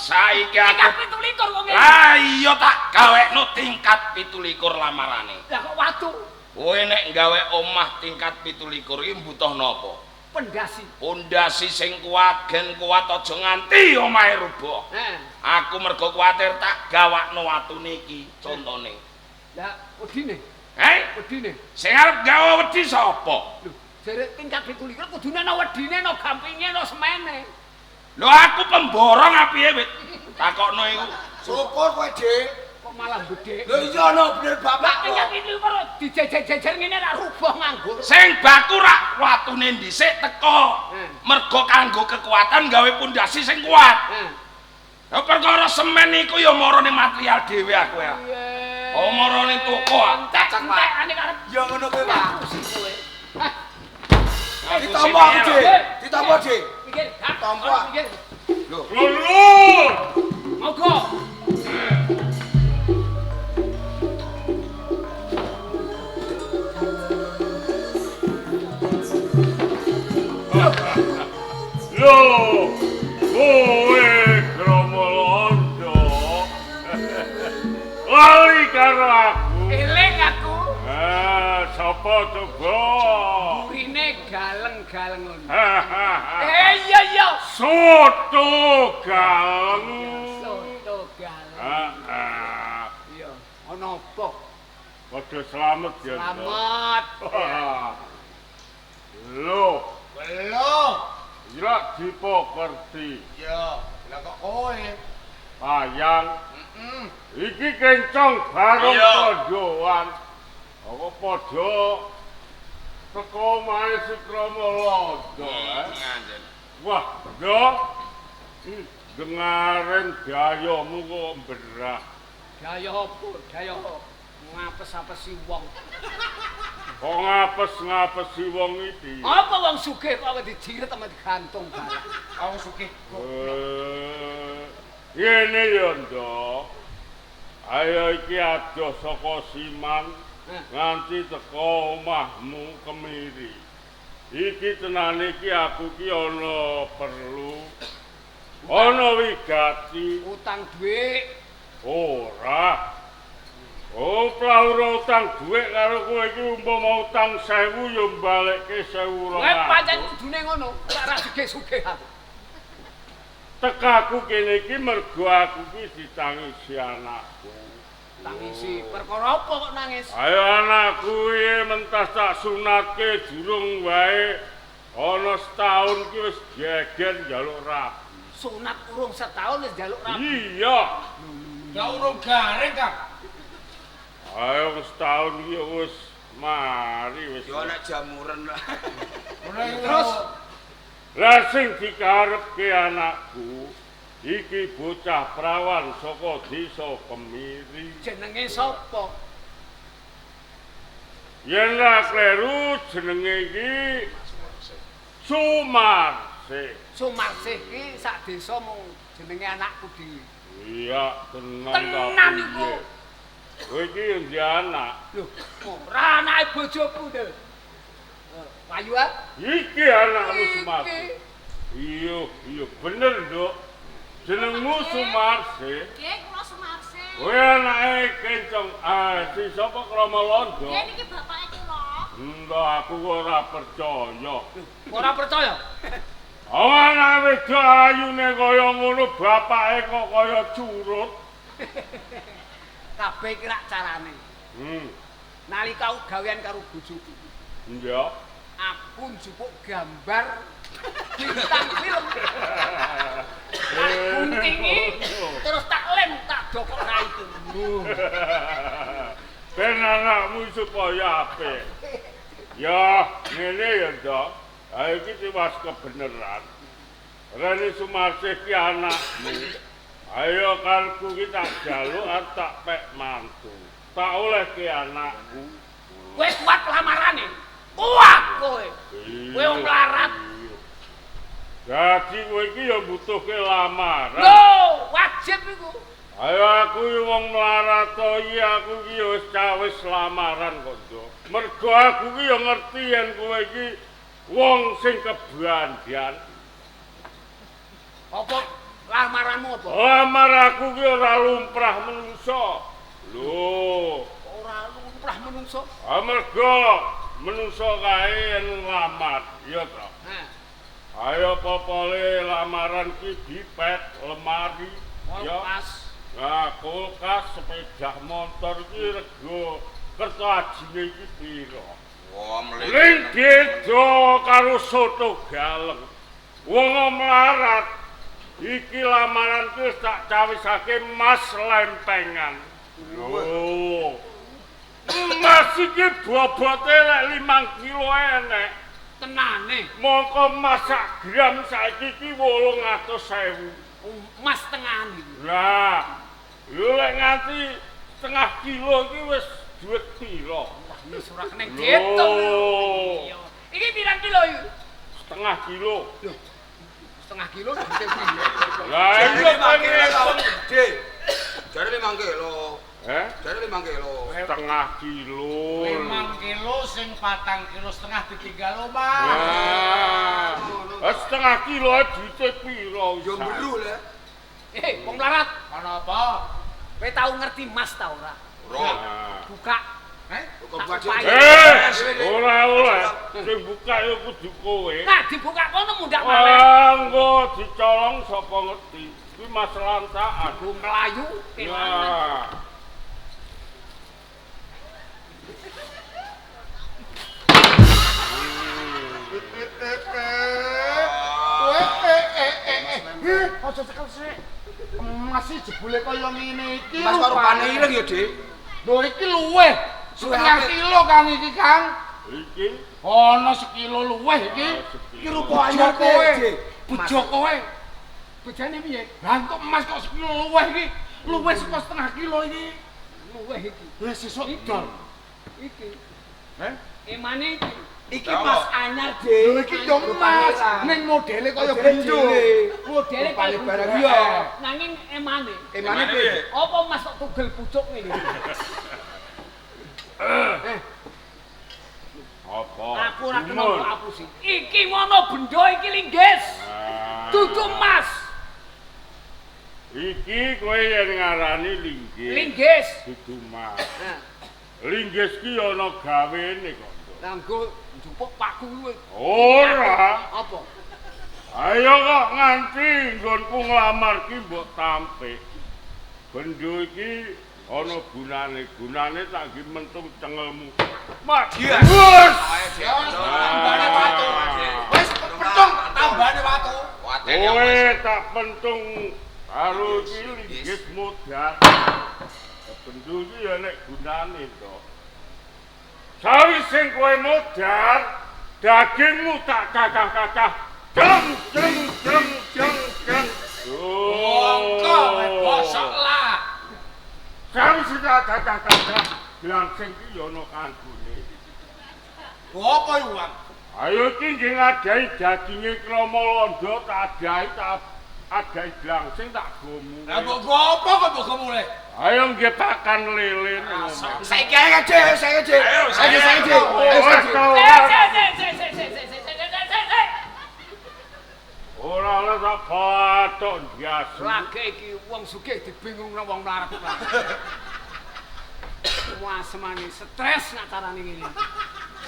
Saiki aku tingkat 27 wong. Lah iya tak gawekno tingkat 27 lamarane. Lah kok watu? Kowe nek gawe omah tingkat 27 iki mbutuh napa? Pondasi. Pondasi sing kuat, gen kuat aja nganti omahe rubuh. Heeh. Aku mergo kuwatir tak gawakno watune iki contone. Lah wedine? Heh? Wedine. Sing arep gawe wedi sapa? Lho, jere tingkat 27 kudune ana wedine, ana gampinge, ana semene. Lho aku pemborong apiye wit? Takokno iku. Syukur kowe, Dik. Kok malah gedhe. Lho iya no bener bapak. Tingkat 27 dijejer-jejer ngene rak rubuh nganggur. Sing baku rak watune dhisik teko. Mergo kanggo kekuatan gawe pondasi sing kuat. Lah perkara semen iku ya marane material dhewe aku ya. Oh marane toko. Entek-entekane karep ya ngono kuwi, Pak. Ditampa aku, Dik. Ditampa, Dik. Mikir, tampa. Lho. Lho. Monggo. Lho, kowe kromo londo. Lali karo aku. Eling aku. Ah, sapa coba? Burine galeng-galeng ngono. Iya iya. Soto galeng. Soto galeng. Heeh. Iya, ana apa? Padha slamet ya. Slamet. Lho, lho. Ya dipokerti. Iya, lah kok kowe? Payang. Iki kencong bareng kondoan. Apa padha teko omahe si Kromo Londo, eh? Wah, yo. Dengaren dayomu kok berah. Daya apa? Daya ngapes-apesi wong. Kok ngapes-ngapesi wong iki? Apa wong sugih kok dijiret sama digantung barang? Wong sugih. Ngene ya, Ndok. Ayo iki adoh saka Siman nganti teko omahmu Kemiri. Iki tenane iki aku ki ana perlu. Ana wigati. Utang dhuwit. Ora. Oh, plaura utang dhuwit karo kowe iki umpama utang 1000 ya mbalekke 1200. Kowe pancen kudune ngono, ora sugih-sugih aku. Tekaku kene iki mergo aku ki ditangisi anakku. Tangisi perkara apa kok nangis? Ayo anakku iki mentas tak sunatke durung wae ana setahun ki wis geger njaluk rabi. Sunat urung setahun wis njaluk rabi. Iya. Lah urung garing, Kang. Ayo setahun iki wis mari wis. Ya ana jamuran lah. Terus lah sing dikarepke anakku iki bocah prawan saka desa Kemiri. Jenenge sapa? Yen ra kleru jenenge iki Sumarsih. Sumarsih iki sak desa mung jenenge anakku dhewe. Iya, tenan. Tenan iku. Kowe iki endi anak? Lho, ora anake bojoku lho. Payu ah? Iki anakmu Sumarsih. Iya, iya bener, Nduk. Jenengmu Sumarsih. Nggih, kula Sumarsih. Kowe anake kenceng ah si sapa Kromo Londo? Nggih niki bapake kula. Entah aku ora percaya. Ora percaya? Oh, anake wedok ayune kaya ngono bapake kok kaya curut. Kabeh iki rak carane. Nalika aku gawean karo bojoku. Iya. Aku njupuk gambar bintang film. Tak guntingi terus tak lem tak dokok raiku. Ben anakmu supaya apik. Ya, ngene ya, Ndok. Ha iki tiwas kebeneran. Rene Sumarsih ki anakmu. Ayo karepku ki tak jaluk arep tak pek mantu. Tak olehke anakku. Kowe kuat lamarane. Kuat kowe. Kowe wong melarat. Dadi kowe iki ya mbutuhke lamaran. Lho, wajib iku. Ayo aku iki wong melarat to iki aku iki ya wis cawis lamaran kok, Nduk. Mergo aku iki ya ngerti yen kowe iki wong sing kebandian. Apa Lamaranmu apa? Lamar aku ki ora lumrah menungso. Lho, ora lumrah menungso. Amarga menungso kae yen nglamar, iya ta? Heh. Ayo popole lamaran ki dipet lemari, ya. Kulkas. Nah, kulkas, sepeda motor ki rego kerto ajine iki pira? Wah, mlene. Ning beda karo soto galeng. Wong melarat iki lamaran ki wis tak cawisake mas lempengan. Lho. Mas iki bobote lek 5 kilo enek. Tenane. Mongko mas sak gram saiki iki 800.000. Mas tengahan iki. Lah, lho lek nganti setengah kilo iki wis duit pira? Wah, wis ora kena diitung. Lho. Iya. Iki pirang kilo iki? Setengah kilo. Lho. Setengah kilo duite piro? Lah Jare iya 5 kilo to, pengen. Dik. Jare 5 kilo. Eh? Jare 5 kilo. Setengah kilo. 5 kilo sing 4,5 kilo ditinggal omah. Nah, setengah kilo duite piro? Yo mberu le. Eh, wong melarat, Ana apa? kowe tau ngerti mas ta ora? Ora. Buka. Eh? Kok buka Tak dhewe. Eh, ora oleh. Sing buka ya kudu kowe. Nah, dibuka kono mundak malih. Wah, engko dicolong sapa ngerti. Kuwi mas lantakan. Aku melayu kelangan. Nah. Aja cekel sik. Emas iki jebule kaya ngene iki. Mas kok rupane ireng ya, Dik. Lho iki luweh. Setengah kilo Kang iki, Kang. Iki Ana sekilo luweh iki. Iki rupa anyar kowe. Dik. Bejo kowe. Bejane piye? Lah kok emas kok sekilo luweh iki? Luweh saka setengah kilo iki. Luweh iki. Lah sesuk dol. Iki. Eh? Emane iki. Iki mas anyar, Dik. Lho iki yo emas, ning modele kaya bendo. Modele Rupane kaya barang bendo. iya. Nanging emane. Emane piye? Apa mas kok tugel pucuk ngene iki? Apa? Aku ora kena Gumun. mbok apusi. Iki ngono benda iki linggis. Ah. Dudu emas. Iki kowe yen ngarani linggis. Linggis. Dudu mas. Nah, Linggis ki ana gawene kok. nganggo njupuk paku kuwi. Ora. Apa? Ayo kok nganti nggonku nglamar ki mbok tampik. Bendo iki ana gunane, gunane tak nggih mentung cengelmu. Mak. Iya. Wes. Tambane watu. Wis pentung tambane watu. Kowe tak pentung karo iki linggis modal. Bendo iki ya nek gunane to. Sawise kowe modar, dagingmu tak cacah-cacah. Jeng jeng jeng jeng jeng. Mongko bosok lah. Sawise tak cacah-cacah, langsung ki ya ana kanggone. Apa iku, Kang? Ayo iki nggih ngadahi daginge krama londo tak adahi tak adahi glangsing tak gomu. Lah mbok go apa kok mbok go mulih? Ayo nggih pakan lele ning omah. Saiki ae, Dik, saiki, Dik. Saiki, saiki, Dik. Ayo, Wes saiki. ta Sik ora. sik sik sik sik sik sik sik sik sik sik. Ora oleh tak bathok ndiasu. Lagi iki wong sugih dibingungno wong melarat. Wah, semane stres nak carane ngene.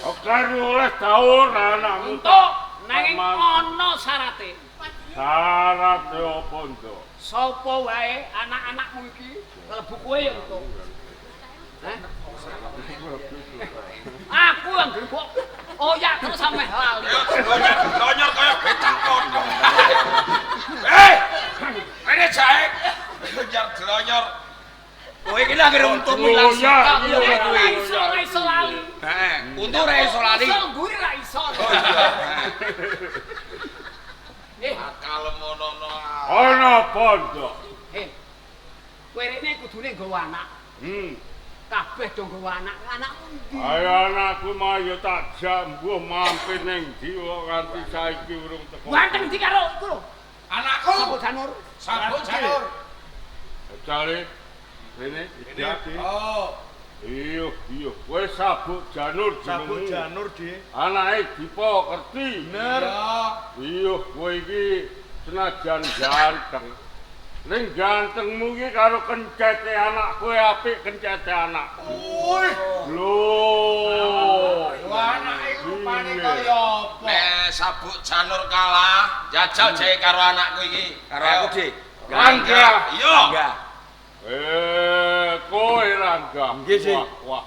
Oke oleh ta ora anakmu. Entuk nanging ana syarate. Syarat apa nduk? Sapa wae anak-anakmu iki klebu kowe ya entuk. Hah? Aku yang mbok oyak terus sampe lali. Lonyor kaya becak kono. Eh! Rene jae. Lonyor delonyor. Kowe iki lak anggere untumu ilang sitok Iya, ya kowe Ora kuwi. iso, ora iso lali. Heeh, untu ora iso lali. Iso mburi ra iso. Oh iya. Eh, Akal mono. Ana apa nduk? eh. Kowe rene kudune nggawa anak. Kabeh do nggawa anak. Anakmu ndi? Ayo anakku mah ya tak jambuh mampir ning ndi kok nganti saiki urung teko. Ganteng ndi karo iku lho. Anakku Sabuk Janur. sabuk janur. Jale rene iki. Oh, Iya, iya, kowe sabuk janur Sabuk jenengmu. janur, Dik. Anake Dipa Kerti. Bener. Iya, kowe iki senajan ganteng, Ning gantengmu iki karo kencete anakku apik kencete anakku. Wih. Lho. Anake rupane kaya apa? Nek sabuk janur kalah, jajal jek karo anakku iki. Karo aku, Dik. Rangga. Iya. Rangga. Kowe Rangga. Nggih, Dik. Wah, wah.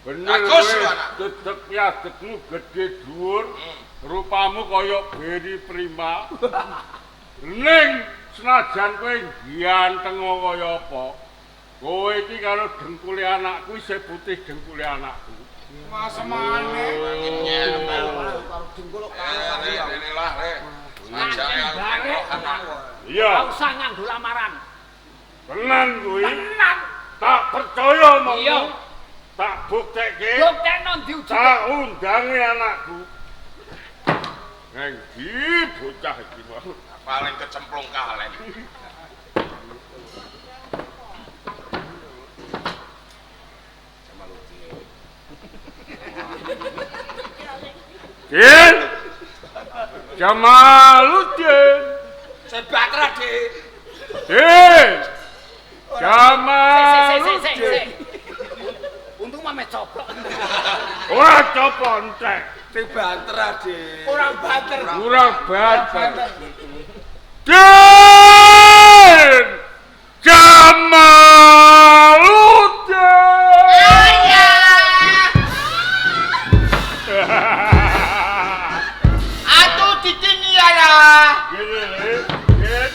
Bener Bagus, kowe. anak. Dedek yadekmu gedhe dhuwur. Rupamu kaya Beri Prima. Ning senajan kowe ganteng kaya apa, kowe iki karo dengkule anakku isih putih dengkule anakku. Masemane. Karo dengkul kok kalah. Rene lah, Re. Sajake aku. Iya. Ora usah nganggo lamaran. Tenan kuwi. Tenan. Tak percaya monggo. Iya. Tak buktekke. Buktekno ndi ujug. Tak undangi anakku. Nang ndi bocah iki mau? Paling kecemplung kalen. Din. Jamaluddin. Sebatra, Dik. Din. Jamaluddin. Untung mame coplok. Ora coplok entek. Sing banter, Dik. Kurang banter. Kurang banter. Din. Jamaluddin. Atuh dicini ya ya. Gini, Din.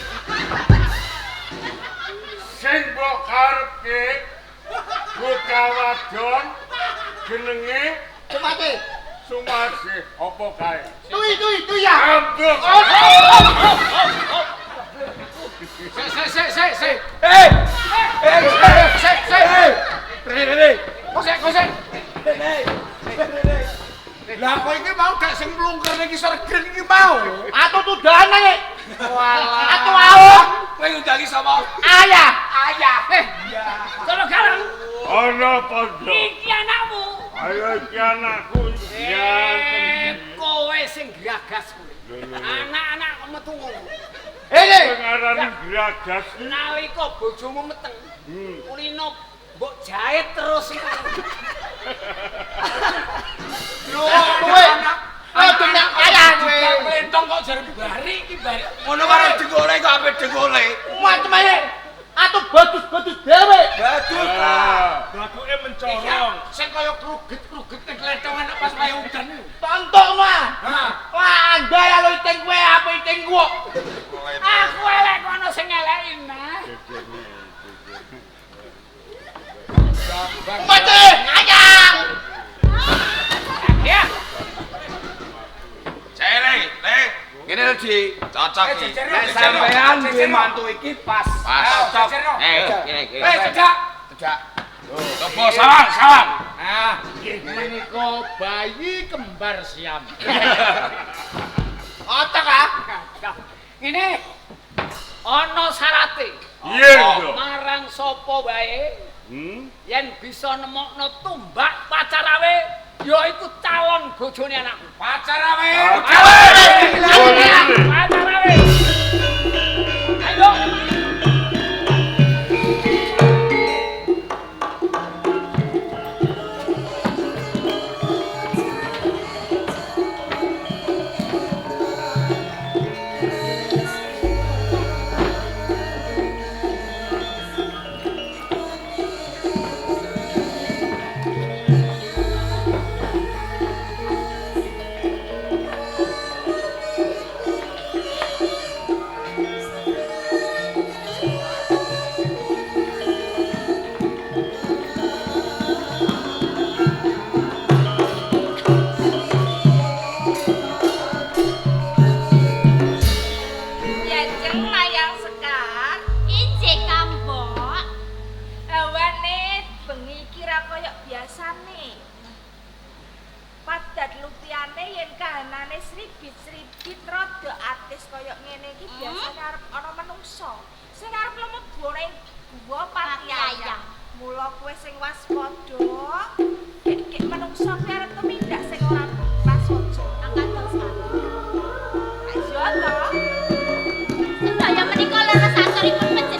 Sing mbok karepke bocah wadon jenenge Sumati. Sumasih apa kae? Tui tui tui ya. Ambek. Sik sik sik sik sik. Eh. Sik sik. Rene rene. Kosek kosek. Rene. Rene. Lah kok iki mau gak sing mlungker iki sergren iki mau. Atuh tudane. Walah. Atuh auk. Kowe ngundangi sapa? Ayah. Ayah. Eh. Sono gareng. Ana apa, Nduk? Iki anakmu. Ayo iki anakku ganteng. Kowe sing gragas kowe. Anak-anak metu ngono. Hei. Ngarani gragas iki. Nalika bojomu meteng, kulino mbok jahit terus iku. Lho kowe. Aduh nak ayah kowe. Klentong kok jare bari iki bari. Ngono karo dengkule kok ape dengkule. Macem ae. Atuh badus-badus dhewe. Badus ta. Baduke mencorong. Sing kaya kruget-kruget ning klentongan nek pas kaya udan. Tontok mah. Hah. Wah, andai lho iting kowe apa iting gua. Aku elek kok ana sing ngeleki nah. Mati, ayang. Ya. Cele, Le. Ngene lho, Dik. Cocok iki. Nek sampean duwe mantu iki pas. Pas. Cocok. Kene iki. Eh, cedak. Cedak. Coba salam, salam. Ah, menika bayi kembar siam. Otak ah. Ngene. Ana syarate. Iya, Nduk. Marang sapa wae yen bisa nemokno tumbak pacarawe ya iku calon bojone anakku. Pacarawe. Pacarawe. Ayo. Yajeng mayang sekar, injih kambok. Hawane bengi iki ra kaya biasane. Padat lupiyane yen kahanane sribit-sribit rada atis kaya ngene iki biasane arep ana menungsa sing arep lumebu ning guwa Patiayang. Mula kowe sing waspada, gek-gek menungsa kuwi arep tumindak sing ora prasaja. Angkat sekali. Ayo to. Sedaya menika leres aturipun.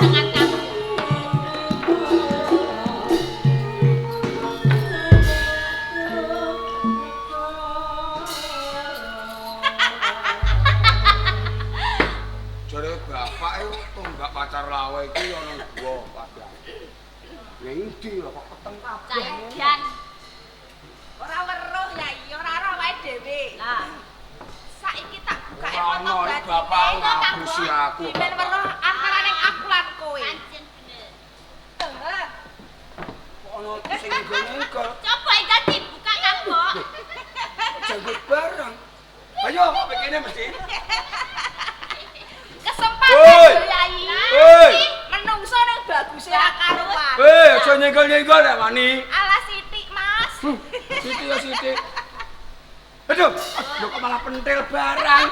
Peteng kabeh. Cah. Ora weruh ya iya, ora ora wae dhewe. Lah, Saiki tak bukake Ora foto ono batine. bapak ngapusi aku. Ben weruh antarane aku lan kowe. pancen bener. Heeh. Kok ono sing nggol-nggol. Coba iki dibuka Kang Bok. Janggut barang. Ayo, apa kene mesti? Kesempatan Woi. lho Yai. Woi. Menungso ning baguse ra karuan. Hei, aja nyenggol-nyenggol nek wani. Ala sithik, Mas. Sithik ya sithik. Aduh, lho kok malah pentil barang.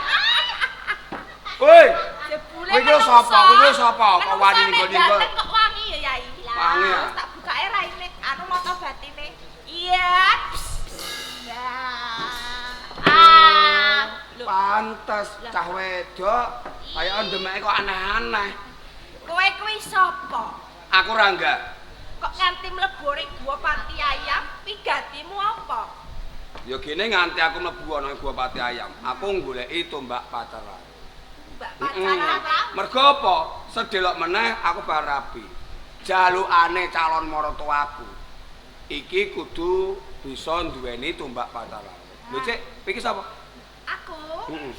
Woi, Jebule Kowe iki lho sapa? Kowe iki lho sapa? Kok wani Menungso nek nyenggol-nyenggol? ganteng kok wangi ya Yai. Wangi ya? Terus tak bukake raine anu mata batine. Iya. Nah. Ah, lho. Pantes cah wedok kaya ndemeke kok aneh-aneh. Kowe kuwi sapa? Aku Rangga. Kok nganti mlebu ning gua pati ayam, pigatimu apa? Ya gene nganti aku mlebu ana gua pati ayam. Aku goleki tombak pacaran. Mbak pacaran apa? Mergo apa? Sedelok meneh aku bar rabi. Jalukane calon maratuwaku. Iki kudu bisa duweni tombak pacaran. Lho Cik, iki sapa? Aku, Heeh.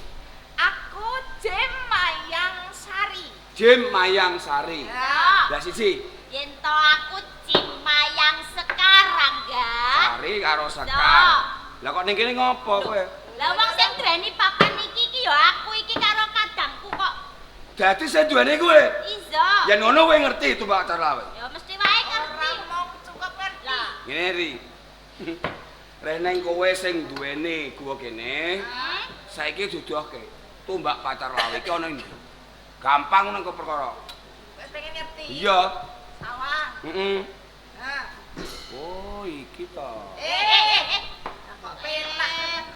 aku Jem Mayang Sari. Jim Mayang Sari. Ya. Lah siji, Yen to aku Cimayang sekarang, ga. Sari karo Sekar. Lah kok ning kene ngopo kowe? Lah wong sing duweni papan iki iki ya aku iki karo kadangku kok. Dadi sing duweni kowe. Iso. Yen ngono kowe ngerti tombak pacaran. Ya mesti wae ngerti. Ora mong cukup ngerti. Lah, Ngene ri. Reneng kowe sing duweni gua kene, saiki duduhke tombak pacar lawe iki ana ndi? Gampang ngono kok perkara. Wis pengen ngerti. Iya. Sawang. Heeh. Nah. Oh, iki to. Eh, kok penak.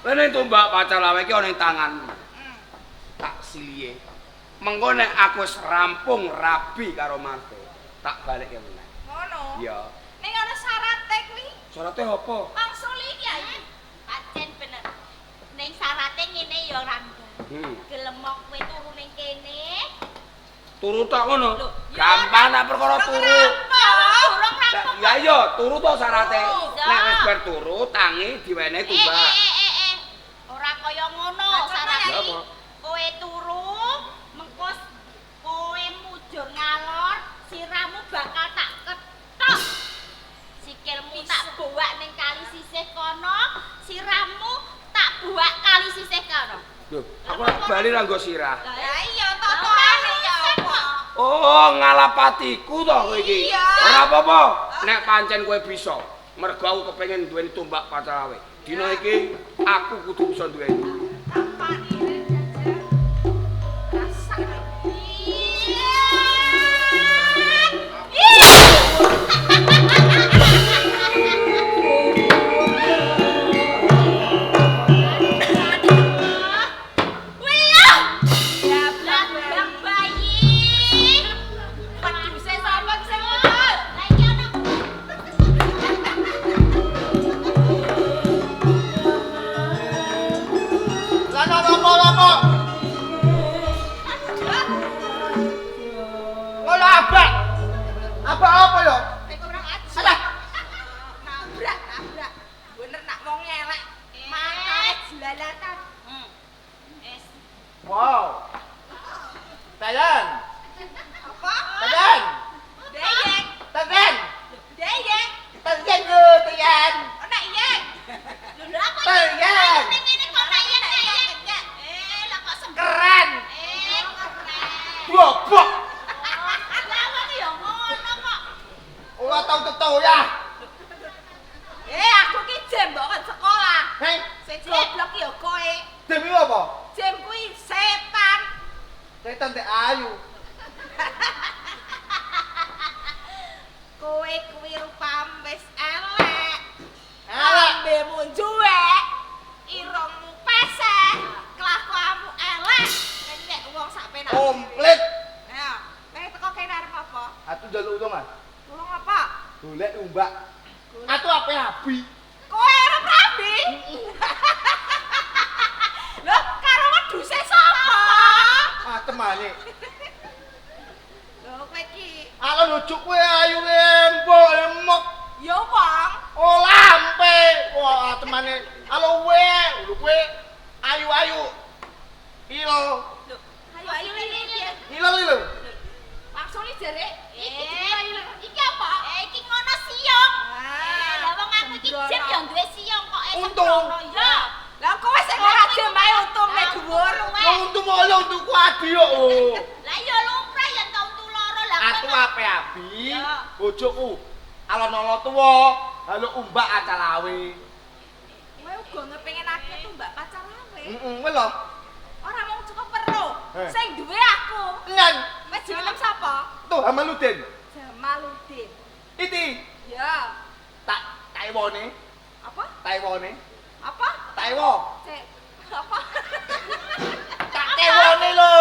Reneng tombak pacar lawe iki ana ing tanganmu. Tak silihe. Mengko nek aku wis rampung rabi karo Marto, tak balikke meneh. Ngono. Iya. Ning ana syarate kuwi. Syarate apa? Langsung iki ya. Pancen bener. Ning syarate ngene ya Rangga. Hmm. Gelem kowe turu ning kene. Turu tok ngono. Lho, Gampang nek perkara turu. Durung rampung. Ya iya, turu to syarate. Iya. Nek wis bar turu, tangi diwenehi tumbak. Ora kaya ngono Lah, syarate. Lah, apa? Kowe turu, mengko kowe mujur ngalor, sirahmu bakal tak kethok. Sikilmu tak buak ning kali sisih kono, sirahmu tak buak kali sisih kono. Lho, aku ora bali ra nggo sirah. Lah iya totone ya apa? Oh, ngalapatiku to kowe iki. Iya. Ora apa-apa, nek pancen kowe bisa. Mergo aku kepengin duweni tumbak pacarawe. Dina iki aku kudu bisa duweni. Tampani jajal. Rasa. Ya Lambang bayi. Wedhuse sapa sing betul? Lah iki ana Lah apa-apa. Ngono abak. Abak apa ya? Nek kurang ajar. Alah. Nabrak, nabrak. Bener nak wong elek. Matane jelalatan. Es. Wow. Tayan. Apa? Tayan. Deyek, Tayan. deyek. Tayan lho, Tayan. Ora yek. Lho lho aku Tayan. ning ngene kok nek yen yen. Eh, lah kok sembrono. Keren. Eh, keren. Bobok. Lah wong ya ngono kok. Ora tau teto ya. Eh, aku ki jem mbok kon sekolah. Hei, Sing goblok ki ya kowe. demi apa? Jem kuwi setan. Setan teh ayu. Kowe kuwi rupam wis elek. Elek. Lambemu njuwek. Irungmu pesek. Kelakuanmu elek. Ngenyek wong sak penak. Komplit. Ayo, nek teko kene arep apa? Aku njaluk utang, Mas. Tulung apa? Golek umbak. Aku ape abi. Kowe arep rabi? Lho, karo wedhuse sapa? Ah, temane. Lho, kowe iki Aku lucu kowe ayu embok emok. Ya wong. Oh lampe. Wah, temane. Halo we, lho kowe ayu-ayu. Il. Lho, ayu iki. Il lho. Langsung jere. Iki iki apa? Iki ngono siung. Lah wong aku iki jem ya duwe siung kok untung. Ya. Lah kowe sing ora jem ae untume dhuwur. Untung lho untuku adi kok. Lah ya lumrah yen ta untu loro lah. Aku ape abi bojoku alon-alon tuwa, halo umbak acalawe. Kowe uga ngepengenake tumbak pacarawe. Heeh, kowe lho. Ora mung cukup weruh, sing duwe aku. Tenan. Wis jeneng sapa? Tuh Hamaludin. Jamaludin. Iti. Ya. Tak taiwone. Apa? Taiwone. Apa? Taiwo. Cek. Apa? Tak tewone lho.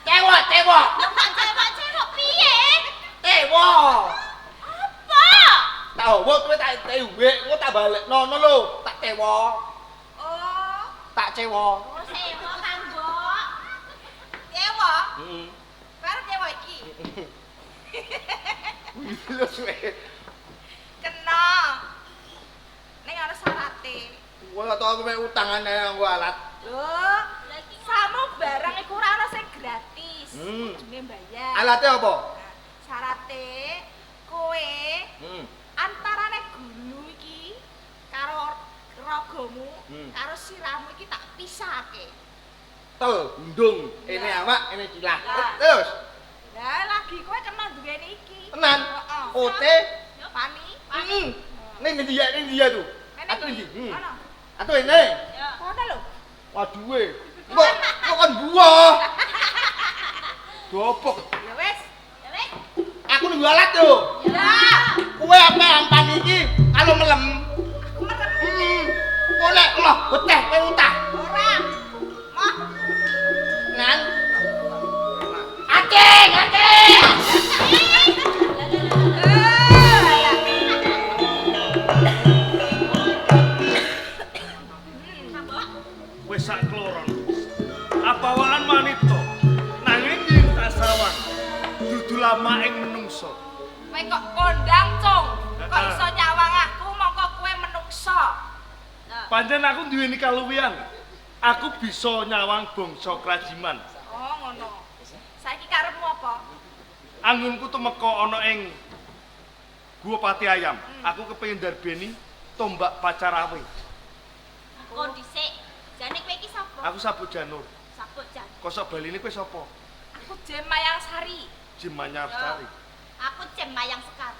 Tewo, tewo. Tewo, tewo piye? Tewo. Apa? Tak owo kowe tak tewe, engko tak balekno ngono lho. Tak tewo. Oh. Tak cewo. Oh, sewo Kang Mbok. Tewo? Heeh. Karo tewo iki. Lho suwe. Kena. Ning ana syarate. Wah, tau aku mek utangan ae nganggo alat. Lho, samo barang iku ora ana sing gratis. Kudune mbayar. Alate apa? Syarate kowe antarane gulu iki karo ragamu, karo sirahmu iki tak pisahke. Tel, gundung, ini awak, ini cilah. Terus. Lah lagi kowe kena duweni iki. Tenan. Heeh. Ote, Pani. Heeh. Ning ndi ya, ning ndi ya tuh? Atuh ndi? Ana. Atuh ini. Kono lho. Waduh. Kok kok kon buah. Dobok. Ya wis. Ya wis. Aku nunggu alat yo. Ya. Kowe apa ampan iki kalau melem. Aku merem. Heeh. Kok nek loh beteh kowe utah. Ora. Moh. Nan. Acing, acing. Wis sak kloron. Apawaan manita nanging yen tak sawang dudu lama ing menungso. Kowe kok kondang, Cung. Kok iso nyawang aku mongko kowe menungso. Pancen aku duweni kaluwihan. Aku bisa nyawang bangsa Krajiman. Oh, ngono. Saiki karepmu apa? Anggonku tumeka ana ing Gua Pati Ayam. Aku kepengin darbeni tombak pacarawe. Kon dhisik. Jane kowe iki sapa? Aku Sabuk Janur. Sabuk Janur. Kosok baline kowe sapa? Aku Jem Mayang Sari. Jem Mayang Sari. Aku Jem Mayang Sekar.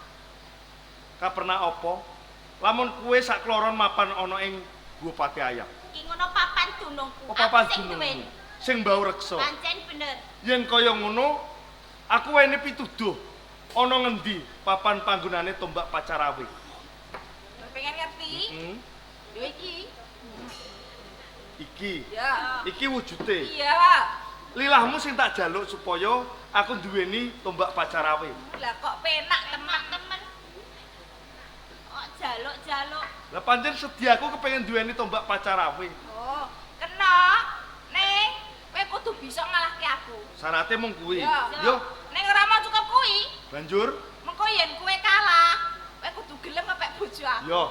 Ka pernah apa? Lamun kowe sak kloron mapan ana ing Gua Pati Ayam. Iki ngono papan dunungku. Oh, papan sing dunungmu. Sing mbau reksa. Pancen bener. Yen kaya ngono, aku wene pituduh ana ngendi papan panggonane tombak pacarawe. Pengen ngerti? Heeh. Yo iki. Iki. Ya. Iki wujude. Iya. Lilahmu sing tak jaluk supaya aku duweni tombak pacarawe. Lah kok penak teman-teman. Kok jaluk-jaluk. Lah pancen sedih aku kepengin duweni tombak pacarawe. Oh, kena. Ning kowe kudu bisa ngalahke aku. Syarate mung kuwi. Yo. Ning ora mau cukup kuwi. Banjur mengko yen kowe kalah, kowe kudu gelem ngepek bojo aku. Yo.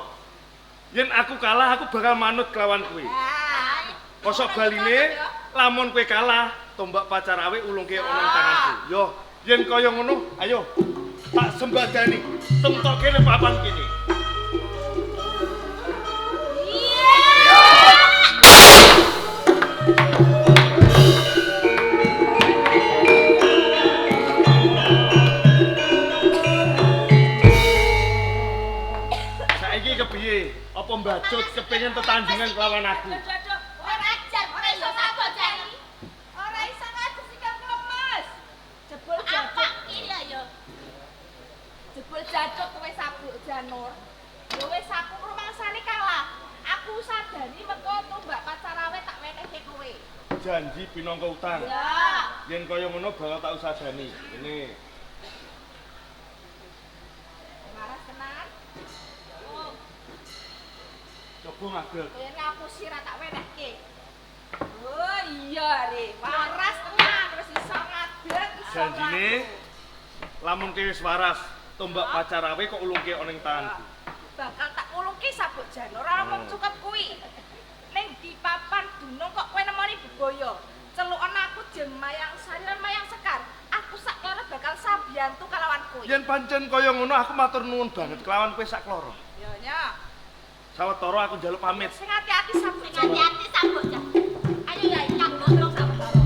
Yen aku kalah aku bakal manut kelawan kuwi. Kosok baline lamun kowe kalah, tombak pacarawe ulungke ana ing tanganku. Yo, yen kaya ngono, ayo tak sembadani. Temtoke nang papan kene. Saiki kepiye? Apa mbacut kepengin tetandingan kelawan aku? Ora ajar, ora iso sabuk jane. Ora iso ngadu sikil lemes. Jebul apa iki lho ya. Jebul jaduk kowe Sabuk Janur. Ya wis aku rumangsane kalah. Aku sadani mengko tombak pacarawe tak wenehke kowe. Janji pinangka utang. Ya. Yen kaya ngono bakal tak usadani. Ini. Waras tenan. Oh. Coba ngadeg. Kowe ngapusi ra tak wenehke. Oh iya re, waras tenan wis iso ngadeg iso. Janjine lamun kowe wis waras, Tombak pacarawe kok ulungke ana ing tanganku. Bakal tak ulungke Sabuk Janur ora mung cukup kuwi. Ning di papan dunung kok kowe nemoni bebaya. Celuken aku Jen Mayang Sari lan Mayang Sekar. Aku sak kloro bakal sabiyantu kalawan kowe. Yen pancen kaya ngono aku matur nuwun banget kelawan kowe sak kloro. Ya nya. Sawetara aku njaluk pamit. Sing ati-ati Sabuk Janur. Ati-ati Sabuk Janur. Ayo ya tak gondrong Sabuk Janur.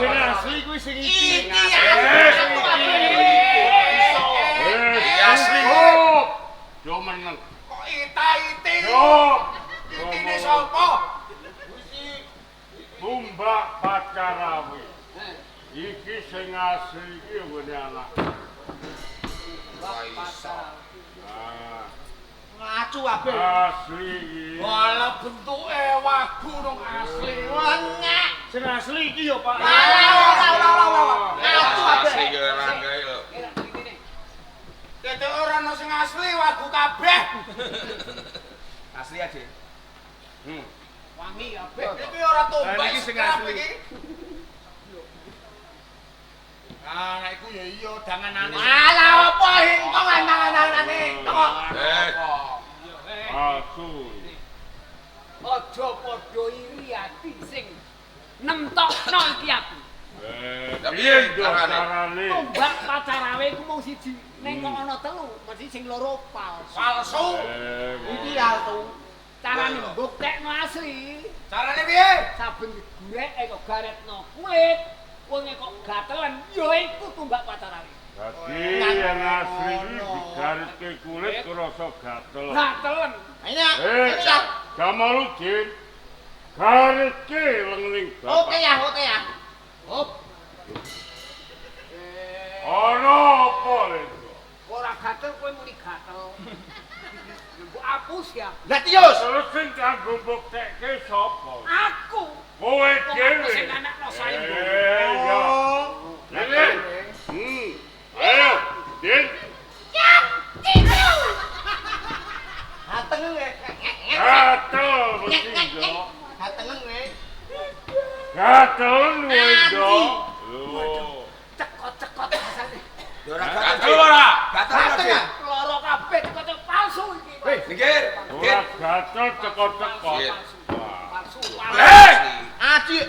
Sing asli kuwi sing iki. Iki asli. Yo meneng. Kok ita-iti? Yo. Itine sapa? Tumbak pacarawe. Iki sing asli iki nggone anak. Ora iso. Ngacu kabeh. Asli iki. Walah bentuke wagu nang asli. Wengek. Sing asli iki ya, Pak. Ora ora ora ora. Ngacu kabeh. Asli yo ranggae lho. Dadi ora ono sing asli wagu kabeh. Asli aja. Wangi kabeh. Iki ora tombak iki sing asli. Iki. Ah, nek iku ya iya danganane. Alah apa engko danganane? Kok. Asu. Aja padha iri ati sing nemtokno iki aku. Piye carane? Tombak pacarawe iku mung siji, ning kok ana telu, mesti sing loro palsu. Palsu. Iki palsu. Carane mbuktekno asli. Carane piye? Saben digureke kok garetno kulit, wonge kok gatelen, ya iku tombak pacarawe. Dadi yang asli iki digaritke kulit krasa gatel. Gatelen. Eh, Kamaludin. Garitke lengning bapak. Oke ya, oke ya. Hop. Ana apa lho? Ora gatel kowe muni gatel. Mbok apus ya. Lah tius. Terus sing kanggo mbuktekke sapa? Aku. Kowe dhewe. Sing anakno saembo. Ya. Lele. Ayo, Din. Ya, tiru. Hatenge. Gatel mesti yo. Hatenge kowe. Gatel kowe yo. Lho. Cekot-cekot rasane. Ora Gatel ora? Gatel ora. Loro kabeh cekot palsu iki. Hei, minggir. Ora gatel cekot-cekot. Palsu. Eh, Aji.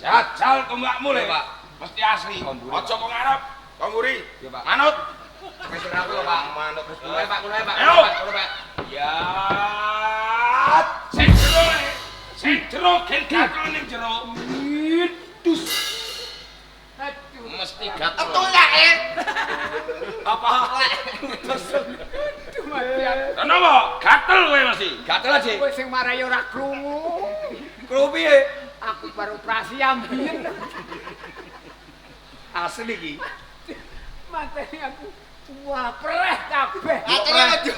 jajal tombakmu le, Pak. Mesti asli. Aja kok ngarep, kok nguri. Ya, Pak. Manut. Wis ora lho, Pak. Manut wis kuwi, Pak, kuwi, Pak. Ayo. Kuwi, Pak. Ya. Sing jero. Sing jero gen gatel ning jero. Dus. Aduh. Mesti gatel. Etulak e. Apa? Aduh mati aku. Kenapa? Gatel kowe mesti. Gatel aja. Kowe sing marai ora krungu. Krungu piye? Aku baru operasi ambien. Asli iki. Mateni aku. Wah, pereh kabeh. Atene aja.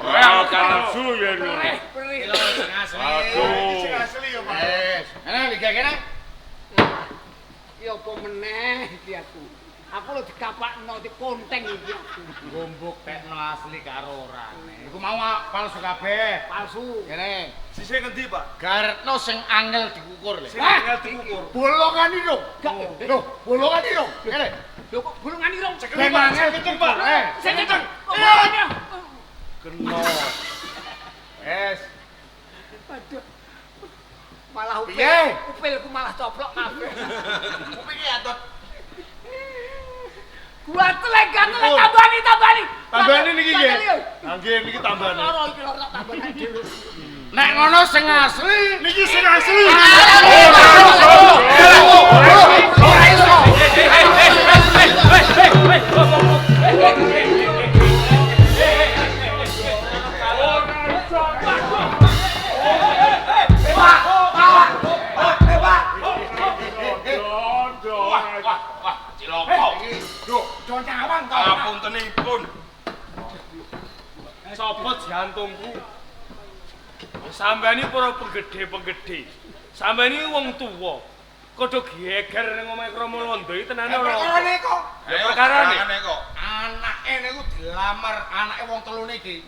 Ora palsu ya lho. Pereh, pereh. Sing asli. Palsu. Sing asli ya, Pak. Wes, ngene iki kene. Iki apa meneh iki aku. Aku lho dikapakno dikonteng iki aku. Nggo mbuktekno asli karo orane. Iku mau palsu kabeh. Palsu. Kene. Sisih ngendi, Pak? Garetno sing angel dikukur le. Sing angel dikukur. Bolongan irung. Lho, bolongan irung. Kene. Lho kok bolongan irung? Ben angel kenceng, Pak. Sing kenceng. Kok bolongannya? Kena. Wes. Aduh. Malah upil. Piye? Upilku malah coplok kabeh. Kupinge atot. Gua telek gatel tambani tambani. Tambani niki nggih. Ha nggih niki tambani. Loro iki loro tambani dhewe. Nek ngono sing asli Niki sing asli. Ora iso. Lho, do nyawang to. Apuntenipun. Sapa jantungku? Sampeyan iki para penggede-penggede. Sampeyan iki wong tuwa. Kudu geger ning omahe Kromo Londo iki tenane ora. Perkarane kok. Ya perkarane kok. Anake niku dilamar anake wong telu niki.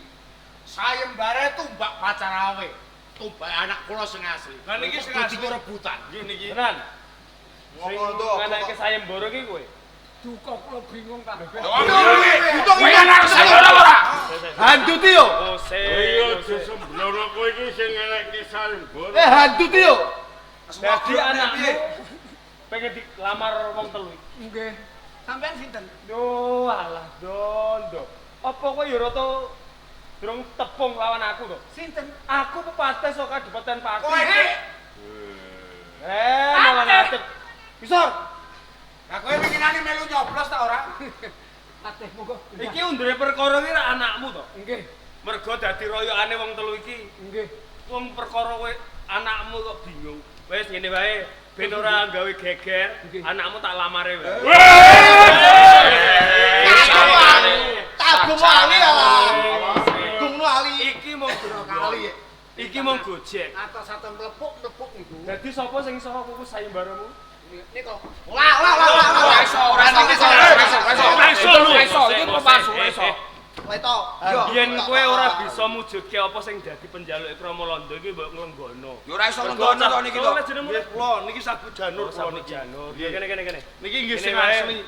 Sayembara tumbak pacarawe. Tumbak anak kula sing asli. Lah niki sing asli rebutan. Nggih niki. Tenan. Sing anake sayembara iki kowe. Duka kula bingung kabeh. Kowe anak sayembara ora? Handuti yo. Iya, aja sembrono kowe iki sing ngenekke sayembara. Eh handuti yo. Dadi anakmu pengen dilamar wong telu iki. Nggih. Sampeyan sinten? Yo alah dondo. Apa kowe ya rada durung tepung lawan aku to? Sinten? Aku pepate saka Kabupaten Pati. Kowe iki. Malah ngadeg. Bisa. Lah kowe winginane melu nyoblos ta ora? Patih monggo. Iki undure perkara iki rak anakmu to? Nggih. Mergo dadi royokane wong telu iki. Nggih. Wong perkara kowe anakmu kok bingung. Wis ngene wae, ben ora gawe geger, anakmu tak lamare wae. Tabung ali lah. Gungno ali. Iki mung kali. Iki mung gojek. Atos-atos mlepuk-mlepuk niku. Dadi sapa sing iso kuku sayembaramu? Niko. Ora ora ora ora. Ora iso, ora iso, ora iso. Ora iso, iki palsu, ora iso. Leto. Yen kowe ora bisa mujudke apa sing dadi penjaluke Kromo Londo iki mbok nglenggono. Ya ora iso nglenggono to niki to. Nggih kula niki Sabuk Janur kula Sabuk niki. Janur. Kene kene kene. Niki nggih sing asli.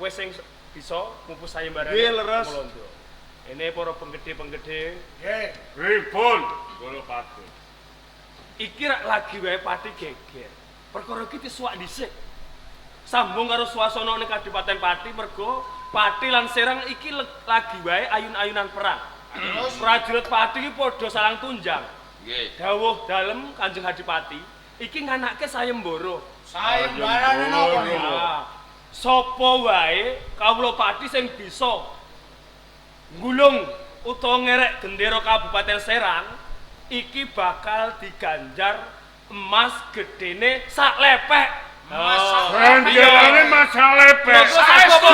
Wis sing bisa mupus sayembarane Nggih, leres. Kromo Londo. Ini para penggede-penggede. Nggih. Pripun? Kula patih. Iki rak lagi wae pati geger. Perkara iki disuwak dhisik. Sambung karo swasana ning Kadipaten Pati mergo Pati lan Serang iki lagi wae ayun-ayunan perang. Prajurit Pati iki padha salang tunjang. Nggih. Dawuh dalem Kanjeng Adipati iki nganake sayembara. Sayembarane napa niku? Nah, sapa wae kawula Pati sing bisa nggulung utawa ngerek gendera Kabupaten Serang iki bakal diganjar emas gedene sak lepek. Emas sak Ganjarane Mas Salepek. Saestu.